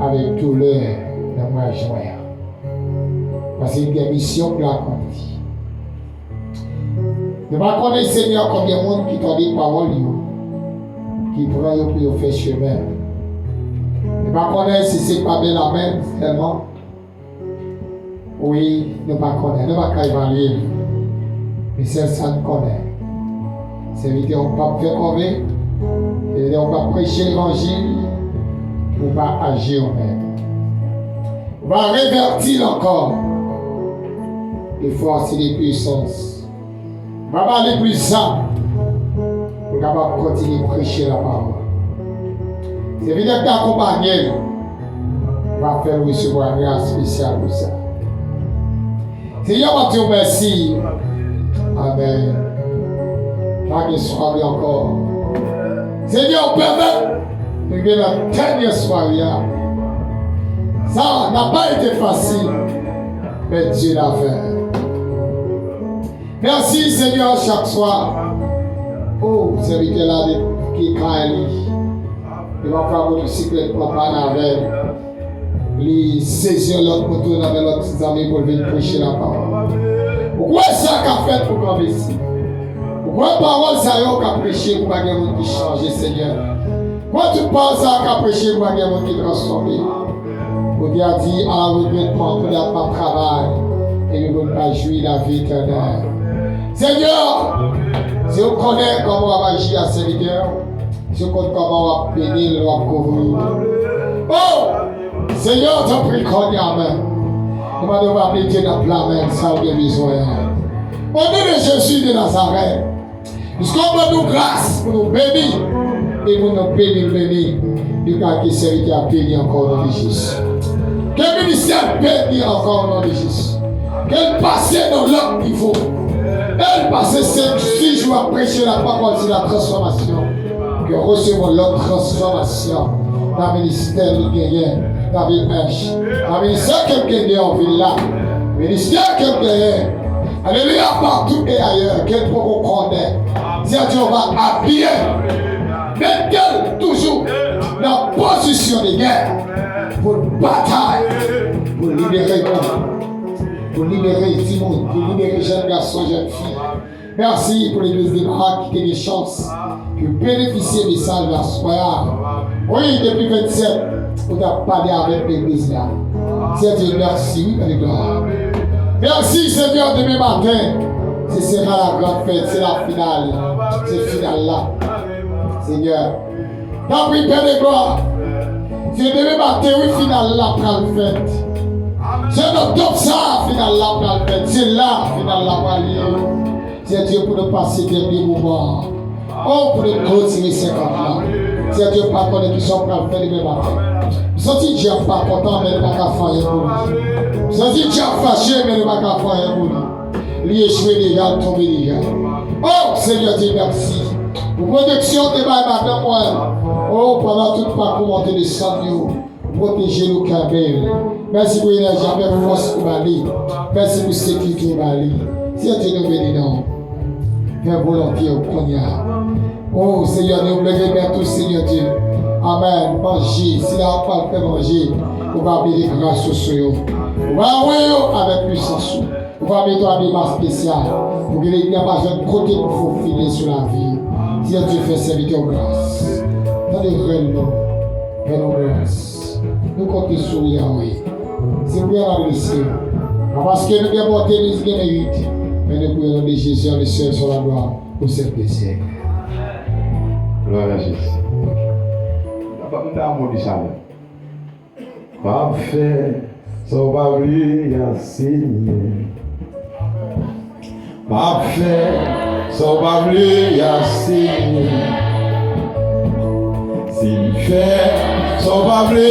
avèk doulè nan mwa jen an. Paske gen misyon pou l akonpli. Nou pa konnen, Senyè, konbyen moun ki tande pawòl yo, ki pran yo pou yo fè chemen. Nou pa konnen si se pa men lamen sèlman. Wi, nou pa konnen, nou pa ka evalye l. Men sèl sa n konnen, sèvitè w p ap fè kòve, sèvitè w p ap preche levanjil, ou pa aji ou menm. Ou va revèti l ankò. De fòs e de pwisans. Va ba li plis zam pou l kapab kontinye preche lapawòl. Sèvitè k te akonpanye l va fè l resevwa gras espesyal pou sa. Senyè, m ap di w mèsi. Amèn. Pa gen sware ankò. Senyè, ou pèmèt nou rive nan dènye sware a. Sa n'a pas été facile, mais Dieu l'a fait. Mèsi, Senyè, chak swa. O, sèvitè la de ki kay li. Li pa fè motosiklèt pran pann avè l. Li sezi yon lòt moto nan men lòt ti zanmi pou l vin preche lapawòl. Ou kwè sa ka fèt pou kanpe si? Ou kwè pawòl sa yo ka preche pou pa gen moun ki chanje, Senyè? Ou kwè tout pawòl sa yo ka preche pou pa gen moun ki transfòme? Ou te a di, à la retraite, mwen, kounye a m ap travay, epi pou n pa jwi lavi etènèl. Senyè, si w konnen kòman w ap aji a sèvitè w, si w konn kòman w ap beni l, w ap kouvri l. O! Senyè, tanpri, kounye a menm, nou mande w va mete nan pla men l sa w gen bezwen an. O non de Jezi de Nazarèt, piske w ban nou gras pou nou beni, e pou nou beni, beni, li ka ke sèvitè a beni ankò o non de Jezi. Ke ministè a beni ankò o non de Jezi. Ke l pase nan lòt nivo. E l pase senk, sis jou ap preche lapawòl si la transfòmasyon. Ke w resevwa lòt transfòmasyon nan ministè li genyen nan vil Èch, nan ministè ke l genyen an vil la, ministè ke l genyen Alelouya, patou e ayè, ke l poko konnen. Sèyè Jewova apiye, mete l toujou nan pozisyon de gè pou l batay, pou l libere moun, pou l libere timoun, pou l libere jèn gason, jèn fi. Mèsi pou legliz de Pak ki te gen chans pou benefisye mesaj la swè a. Wi, depi vennsèt, ou t ap pale avèk legliz la. Sèyè Dye, mèsi, wi, Pè de glwa. Mèsi, Senyè, demen maten, se sera la grande fête, se la final, se final la. Senyè, tanpri, Pè de glwa, se demen maten, wi, final la pral fèt. Se nan tanp sa a final la pral fèt. Se la final la pral ye. Sèyè Dye, pou nou pase dènye moman. O, pou nou klotire senkant lan. Sèyè Dye, m pa konnen kisa w pral fè demen maten. M santi dyab pa kontan, men nou pa ka fè anyen pou li. M santi dyab fache, men nou pa ka fè anyen pou li. Li echwe deja, l tonbe deja. O, Senyè Dye, mèsi pou pwoteksyon w te bay madanm mwen. O, pandan tout pakou monte desann yo. Pwoteje nou, kenbe l. Mèsi pou enèji avèk fòs ou ba li. Mèsi pou sekirite ou ba li. Sèyè Dye, nou beni non w. Fè volonte w kounye a. O Senyè, nou leve men tou, Senyè Dye. Amèn. Manje, sila w pral fè manje, ou va mete gras ou sou yo. Ou va anvoye yo avèk pisans ou. Ou va mete w abiman espesyal pou ke lènmi a pa jwenn kote pou fofile sou lavi w. Sèyè Dye, fè sèvitè w gras. Tande rèl nou. Fè nou gras. Nou konte sou ou, Yahweh. Se priyè n adrese w. Pa paske nou gen bonte ni gen merit, men nou priye o non de Jezi, le Seigneur, sur la gloire au siècle des siècles. Gloire à Jésus. M ta, m ta modi sa la. M ap fè sa w pa vle a, Senyè. M ap fè sa w pa vle a, Senyè. Si m fè sa w pa vle,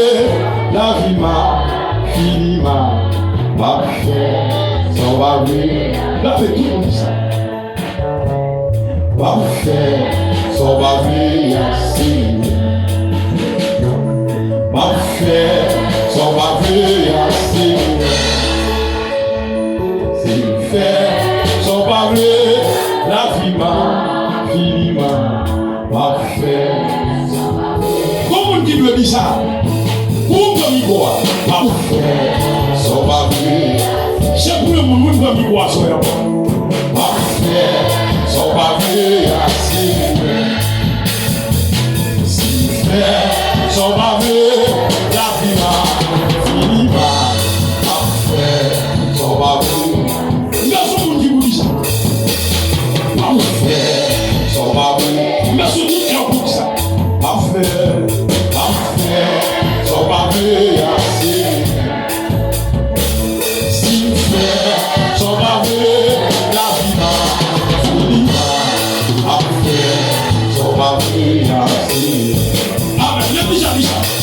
lavi m ap fini mal. M ap fè sa w pa vle. N ap fè tout moun sa. M ap fè sa w pa vle a, Senyè. M ap fè sa w pa vle a, Senyè. Si m fè sa w pa vle, lavi m ap fini mal. M ap fè. Gon moun ki dwe di sa? Pou m pran mikwo a. M ap fè sa w pa vle. Se pou yon moun, moun pran mikwo a sou ankò. M ap fè sa w pa vle a, Senyè. Si m fè sa w pa vle, lavi m ap fini mal. M ap fè sa w pa vle. M gen sou moun ki pou di sa. M ap fè sa w pa vle. M gen sou tout kè w pou di sa. M ap fè, m ap fè sa w pa vle a, Senyè. Si m fè sa w pa vle, lavi m ap fini mal. M ap fè sa w pa vle a, Senyè. Amèn. Legliz la di sa.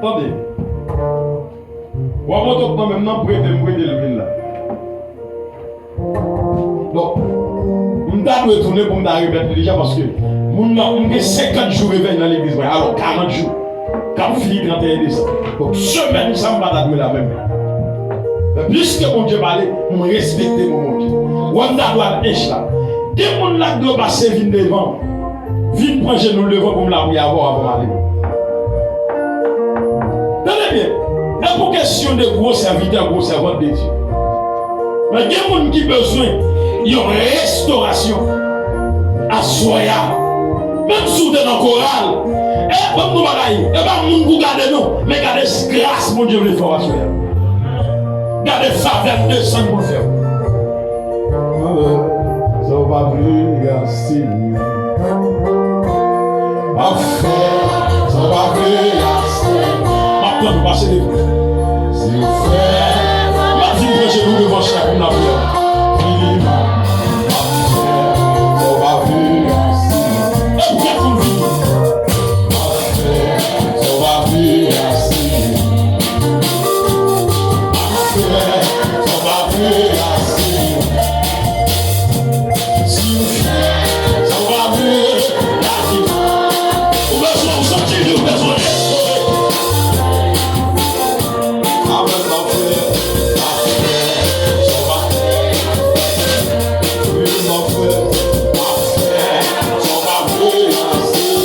Tande. W ap montre nan menm nan, prete m, prete l vin la. Donk, m ta dwe tounen pou m ta remèt li deja, paske moun nan, m gen senkant jou revèy nan legliz mwen, alò karant jou k ap fini trannteyen desanm. Donk, semèn sa, m pa ta dwe la menm. Men piske Bondye pale, m respekte mo Bondye. Wanda Dwad Ench la. Gen moun la k dwe pase vin devan. Vin pran jenou l devan pou m lapriyè avè w avan m ale. Tande byen, e pou kesyon de gwo sèvitè, gwo sèvant de Dye. Men gen moun ki bezwen yon restorasyon aswè a. Menm si w te nan koral, e ban m di w bagay, e pa moun pou gade non, men gade gras Bondye vle fè w aswè a. Gade favè l desann pou l fè w. Sa w pa vle, Seyè. M ap fè sa w pa vle a, Seyè. M ap tann ou pase devan. Si w fè, m ap vin pran jenou devan chak moun nan priyè. Fini, m ap fè sa w pa vle a, Seyè. E pou kèk moun vini. M ap fè sa w pa vle a, Seyè. M ap fè sa w pa vle a, Seyè. Si w fè sa w pa vle, lavi w. Ou bezwen, ou santi li, ou bezwen restore. Amèn, m ap fè, m ap fè sa w pa vle. Wi, m ap fè, m ap fè sa w pa vle, Seyè.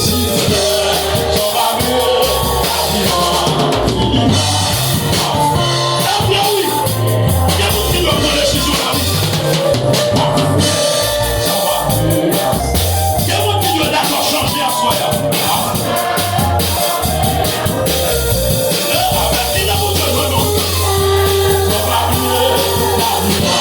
Si w fè sa w pa vle, lavi w. Ebyen wi, gen moun ki dwe pran desizyon la wi. Gen moun ki dwe dakò chanje aswè a. Avèk ki nan moun yo jwenn nou? Sa w pa vle, lavi w.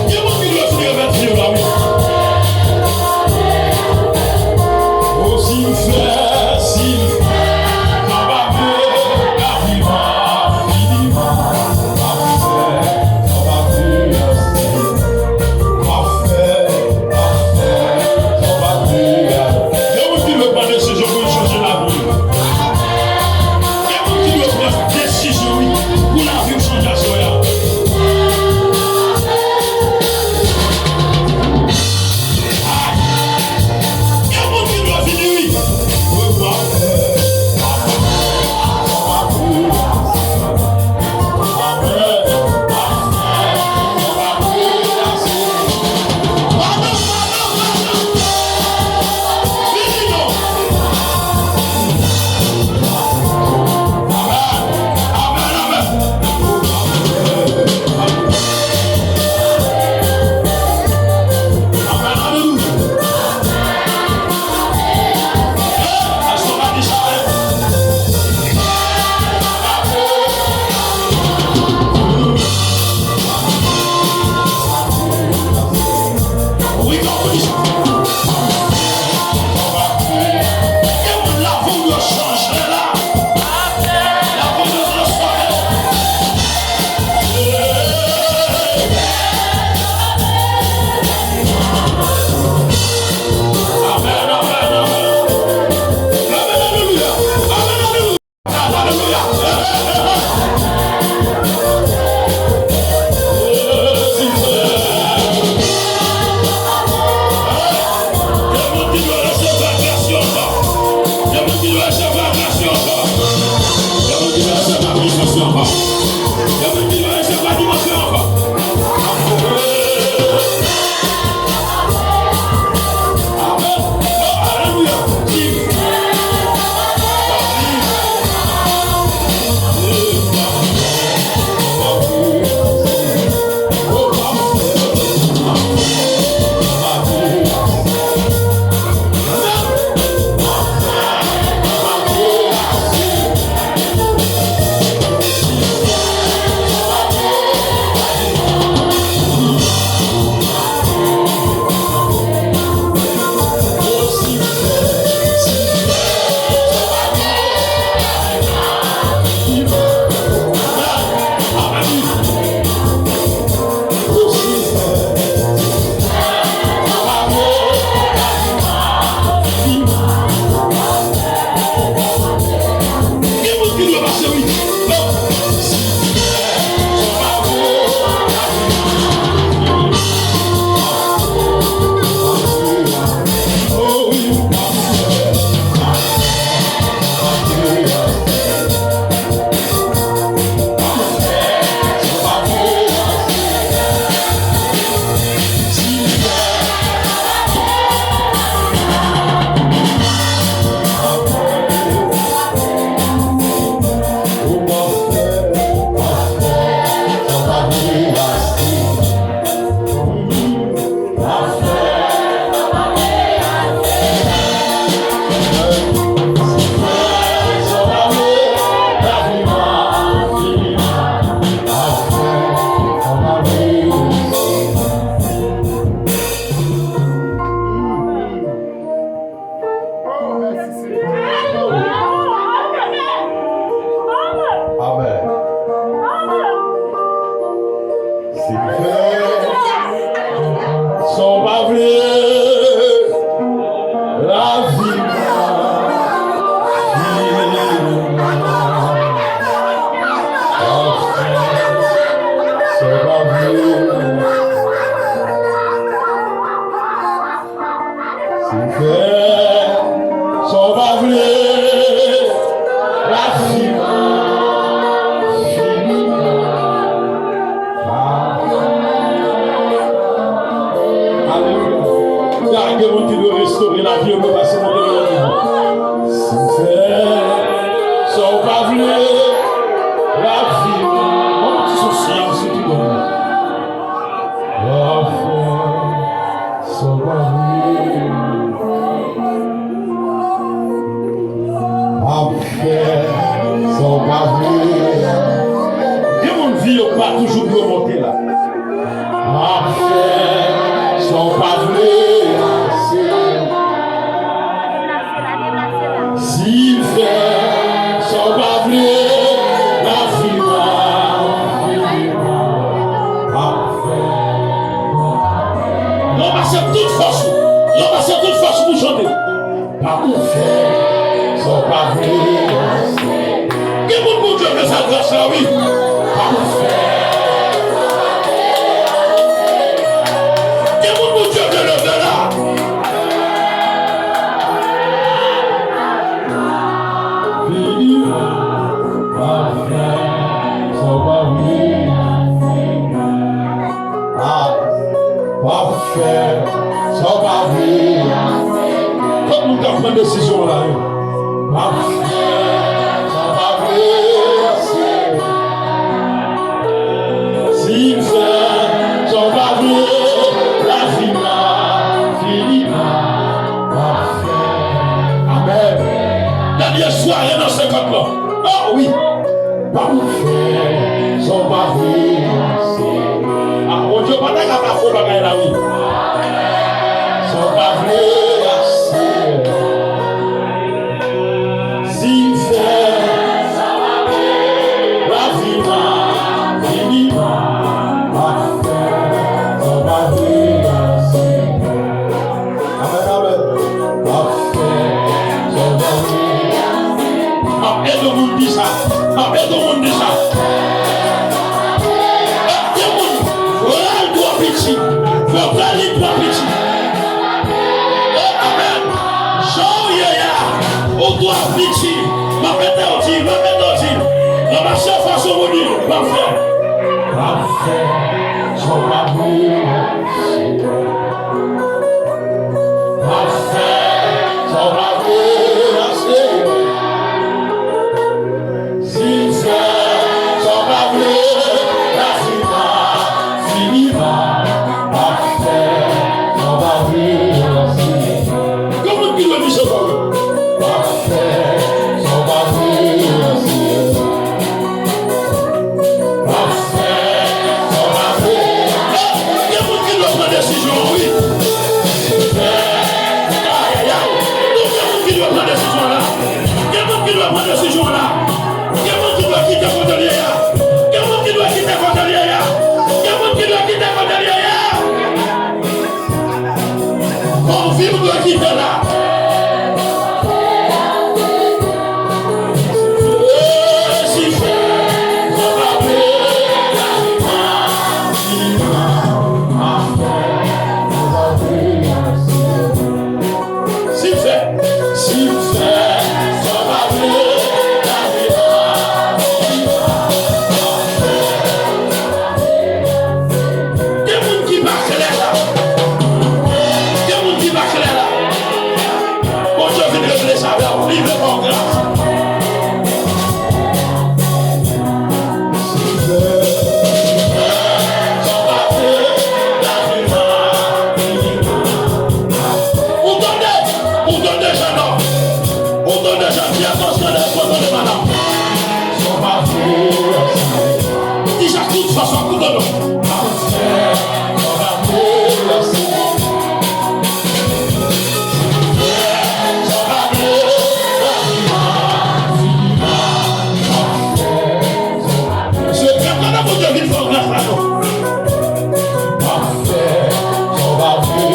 Gen moun ki dwe fin remèt vi yo la wi. O si m fè, si m fè, m ap ave lavi m ap fini. M ap fè, m ap ave, m ap fè, m ap fè, m ap ave. Gen moun ki dwe pran desizyon pou l chanje lavi l. Gen moun ki dwe pran desizyon, wi, pou lavi w chanje aswè a. Ay! Gen moun ki dwe vini, wi. Lavi m, sa w pa vle. Si m fè sa w pa vle, lavi m fini. Alelouya. Gen moun ki dwe restore lavi yo, nou pase monte nan yon nivo. Si m fè sa w pa vle, lavi m. Yon ti sosyans ki bon. Sa w pa vle. M ap fè sa w pa vle. Gen moun vi yo pa toujou dwe monte la. M ap fè sa w pa vle. Si m fè sa w pa vle, lavi m ap fini. M ap fè. Ranmase tout fòs ou. Ranmase tout fòs ou pou chante. Pa pou fè sa w pa vle. Gen moun Bondye vle fè gras la, wi. Pa pou fè. Gen moun Bondye vle leve la. Vini, pa fè sa w pa vle. Ah, pa fè sa w pa vle. Tout moun k ap pran desizyon la, yo. Pa fè sa w pa vle. Si m fè sa w pa vle, lavi m ap fini pa fè. Amèn. Dènye sware nan senkant lan. Oh wi. Pa pou fè sa w pa vle. Ah, Bondye pa ta ka pa fè bagay la, wi. Sa w pa vle, Senyè. Si m fè sa w pa vle, lavi m ap fini pa fè sa w pa vle, Senyè. Amèn, amèn. M ap fè sa w pa vle. M ap ede moun di sa. M ap ede moun di sa. Gen moun, vre l twò piti. Vre l twò piti. Amèn. Jan w ye a, ou twò piti. M ap ede w di, m ap ede w di. Ranmase fòs ou pou di, m ap fè. M ap fè sa w pa vle. M ap fè sa w pa vle, Senyè. Si m fè sa w pa vle, lavi m ap fini pa fè sa w pa vle, Senyè. Gen moun ki dwe di se pa vre. M ap fè sa w pa vle, Senyè. M ap fè sa w pa vle. Gen moun ki dwe pran desizyon an, wi. Ayayay. Gen moun ki dwe pran desizyon an la. Gen moun ki dwe pran desizyon an la. Gen moun ki dwe kite kote l ye a. Gen moun ki dwe kite kote l ye a. Gen moun ki dwe kite kote l ye a. Bon, vi m dwe kite la. Si m fè, si m fè sa w pa vle, lavi m ap fini pa fè sa w pa vle. Gen moun ki pa klè la. Gen moun ki pa klè la. Bondye vin regle sa avè w. Li vle fè w gras. Ou tande, ou tande, jennonm. Ou tande, jennonm. Ou tande, madanm. Di sa tout fason, koute non. Se pèp la, Bondye vin fè w gras la, non. M ap fè sa w pa vle,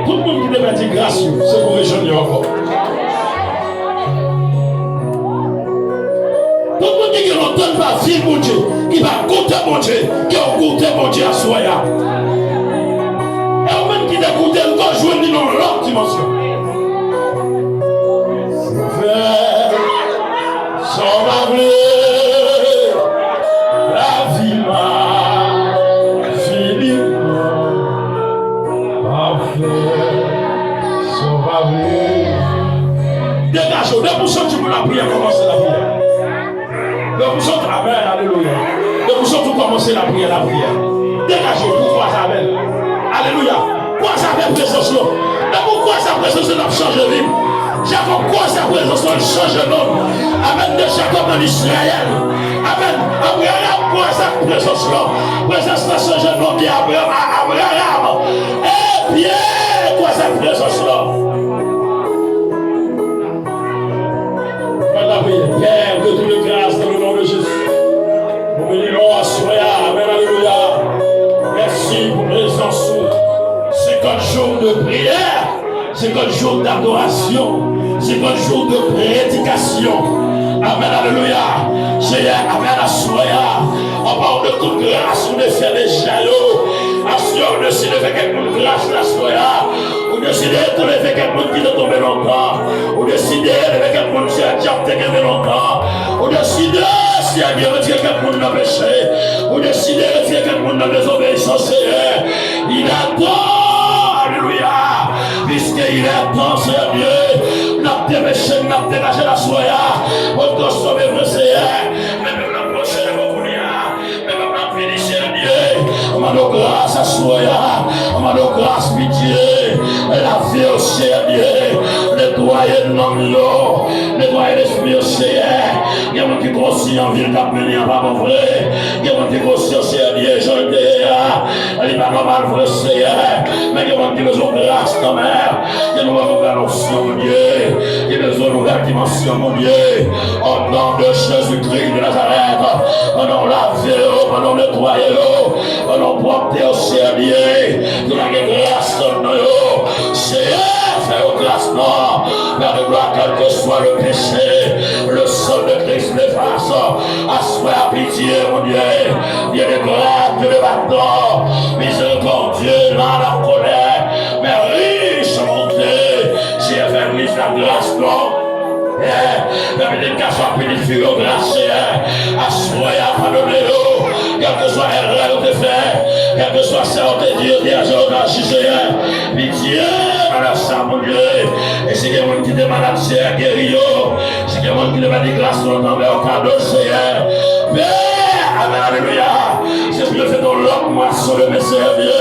Tout moun ki te pèdi gras yo, se pou rejwenn yo ankò. Tout moun ki gen lontan pa viv Bondye, ki pa goute Bondye, ke w goute Bondye aswè a. E ou menm ki te goute l, ke w jwenn li nan yon lòt dimansyon. Fè sa w pa vle, lavi m a fini. Pa fè sa w pa vle. Degaje w, depi w santi pou lapriyè, kòmanse lapriyè. Depi w santi, amèn, alelouya. Depi w santi w kòmanse lapriyè, lapriyè. Degaje w pou kwaze avè l. Alelouya. Kwaze avè prezans lan. Depi w kwaze avè prezans lan, l ap chanje vi w. Jakòb kwaze avè prezans lan, l chanje non l. Amèn. De Jakòb an Izrayèl. Amèn. Abraram kwaze ak prezans lan. Prezans lan chanje non li, Abraram a Abraram. Ebyen, kwaze ak prezans lan. Mwen lapriyè, Père de toute grâce, dans le nom de Jésus. Nou beni non w aswè a. Amèn, alelouya. Mèsi pou prezans ou. Senkant jou de priyè, senkant jou d'adorasyon, senkant jou de predikasyon. Amèn, alelouya. Seyè, amèn, aswè a. Anba w de tout gras ou te fè deja yo. Aswè a, ou deside fè kèk moun gras la aswè a. Ou deside leve kèk moun ki te tonbe lontan. Ou deside leve kèk moun Seyè dyab te kenbe lontan. Ou deside, Seyè Dye, retire kèk moun nan peche. Ou deside retire kèk moun nan dezobeyisans, Seyè. Il est temps, alelouya. Puisque il est temps, Seyè Dye, n ap depeche, n ap degaje la aswè a. Pou n transfòme vre, Seyè. Men pèp la pwoche devan kounye a. Men pèp la vini, Seyè Dye. Mande w gras aswè a. Mande w gras, pitye. Lave yo, Seyè Dye. Netwaye nanm yo. Netwaye lespri yo, Seyè. Gen moun ki konsi an vil k ap mennen an pa bon vre. Gen moun ki konsi an, Seyè Dye, jan l te ye a. Li pa nòmal vre, Seyè. Men gen moun ki bezwen gras kanmenm. Gen moun ki bezwen onksyon, Bondye. Ki bezwen nouvèl dimansyon, Bondye. O non de Jezikri de Nazarèt, pandan w lave yo, pandan w netwaye yo, pandan w pwòpte yo, Seyè Dye, nou lage gras nan yo. Seyè, fè yo gras nan. Père de gloire, quel que soit le péché, le sang de Christ l'efface. Aswè a, pitye, Bondye. Dieu de grâce, Dieu de pardon, miséricordieux dans la colère, mais riche en bonté. Seyè, fè legliz la gras, non? Eh, fè pitit gason ak pitit fi yo gras, Seyè. Aswè a, padone yo. Kèlkeswa erè yo te fè, kèlkeswa sa yo te di, yo te aji, yo te aji, Seyè. Pitye, nan lè sa, Bondye. E si gen moun ki te malad, Seyè, geri yo. Si gen moun ki te pèdi gras lontan, fè yo kado, Seyè. Pè, amèn, alelouya. Se pou yo fè yon lòt mwason demen, Seyè Dye.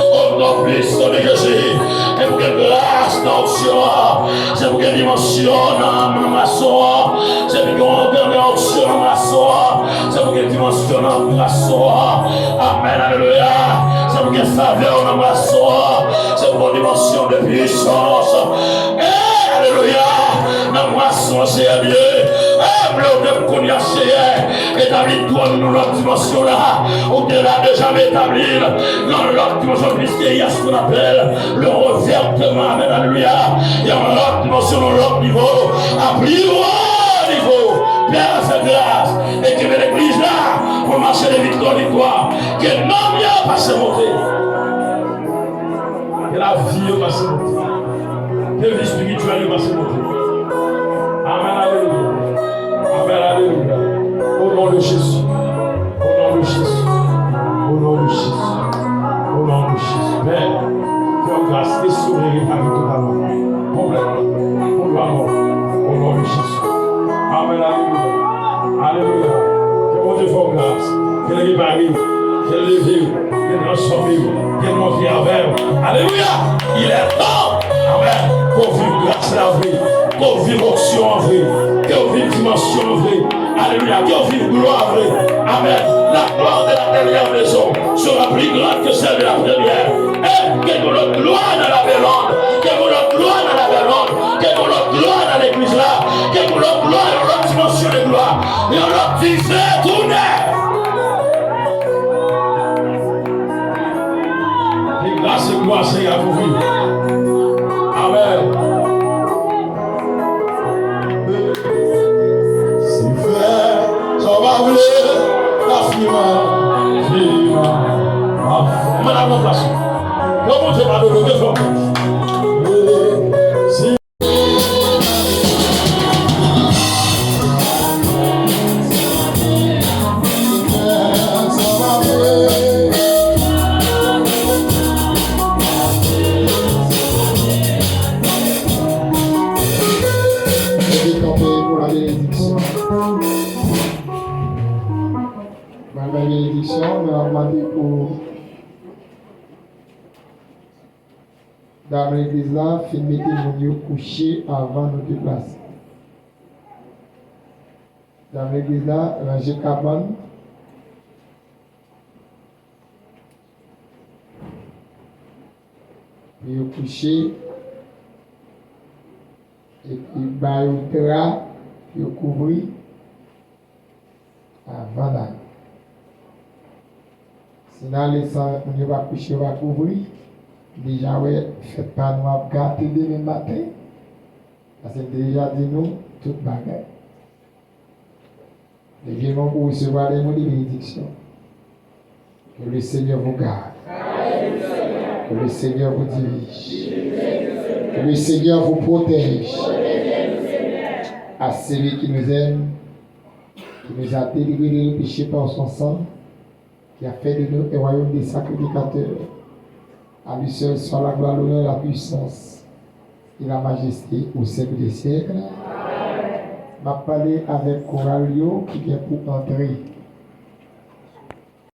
O non puissant de Jésus. E pou gen gras nan onksyon an. Se pou gen dimansyon nan, nan mwason an. Se pou gen onksyon nan mwason an. Se pou gen dimansyon nan mwason an. Amèn, alelouya. Se pou gen favè nan mwason an. Se pou gen dimansyon de pwisans. E, alelouya. Nan mwason an, Seyè Dye. E, m leve kounye a, Seyè. Etabli twòn nou nan lòt dimansyon la. Ou te la deja, men etabli l nan lòt dimansyon, puisque il y a ce qu'on appelle le revertement. Amèn, alelouya. Il y a une autre dimension, un autre niveau, un plus haut niveau. Pè, fè gras e kenbe legliz la pou l mache de viktwa an viktwa. Ke nanm yo pase monte. Ke lavi yo pase monte. Ke vi espirityèl yo pase monte. Amèn, alelouya. Amèn, alelouya. O non de Jezi. O non de Jezi. O non de Jezi. O non de Jezi. Pè, fè w gras, restore, repare totalman. Konplètman. Pou glwa mò. O non de Jezi. Amèn, alelouya. Alelouya. Ke Bondye fè w gras. Ke l repare w. Ke l leve w. Ke l transfòme w. Ke l monte avè w. Alelouya. Il est temps. Amèn. Ke w viv gras la vre. Ke w viv onksyon an vre. Ke w viv dimansyon an vre. Alelouya. Ke w viv glwa vre. Amèn. La gloire de la dernière maison sera plus grande que celle de la première. E ke gen lòt glwa nan la Berlande. Ke gen lòt glwa nan la Berlande. Ke gen lòt glwa nan legliz la. Ke gen lòt glwa, yon lòt dimansyon de glwa. Yon lòt dife tounen. Ke gras e glwa Seyè a kouvri w. Nan plas ou. Lè Bondye padone w, gen fòs. Si Mete kanpe pou la benediksyon. Mwen bay benediksyon, men m ap mande pou dam legliz la fin mete moun yo kouche avan nou deplase. Dam legliz la, ranje kabann pou yo kouche, epi ba yo dra pou yo kouvri avan n ale. Si n ale san moun yo pa kouche, yo pa kouvri, m deja wè fèt pa nou ap gate demen maten, paske m te deja di nou tout bagay. Leve men w pou resevwa de mo de benediksyon. Que le Seigneur vous garde. Que le Seigneur vous dirige. Que le Seigneur vous protège. À celui qui nous aime, qui nous a délivrés de nos péchés par son sang, qui a fait de nous un royaume de sacrificateurs. À lui seul soit la gloire, l'honneur, la puissance et la majesté au siècle des siècles. M ap pale avèk koral yo ki gen pou antre.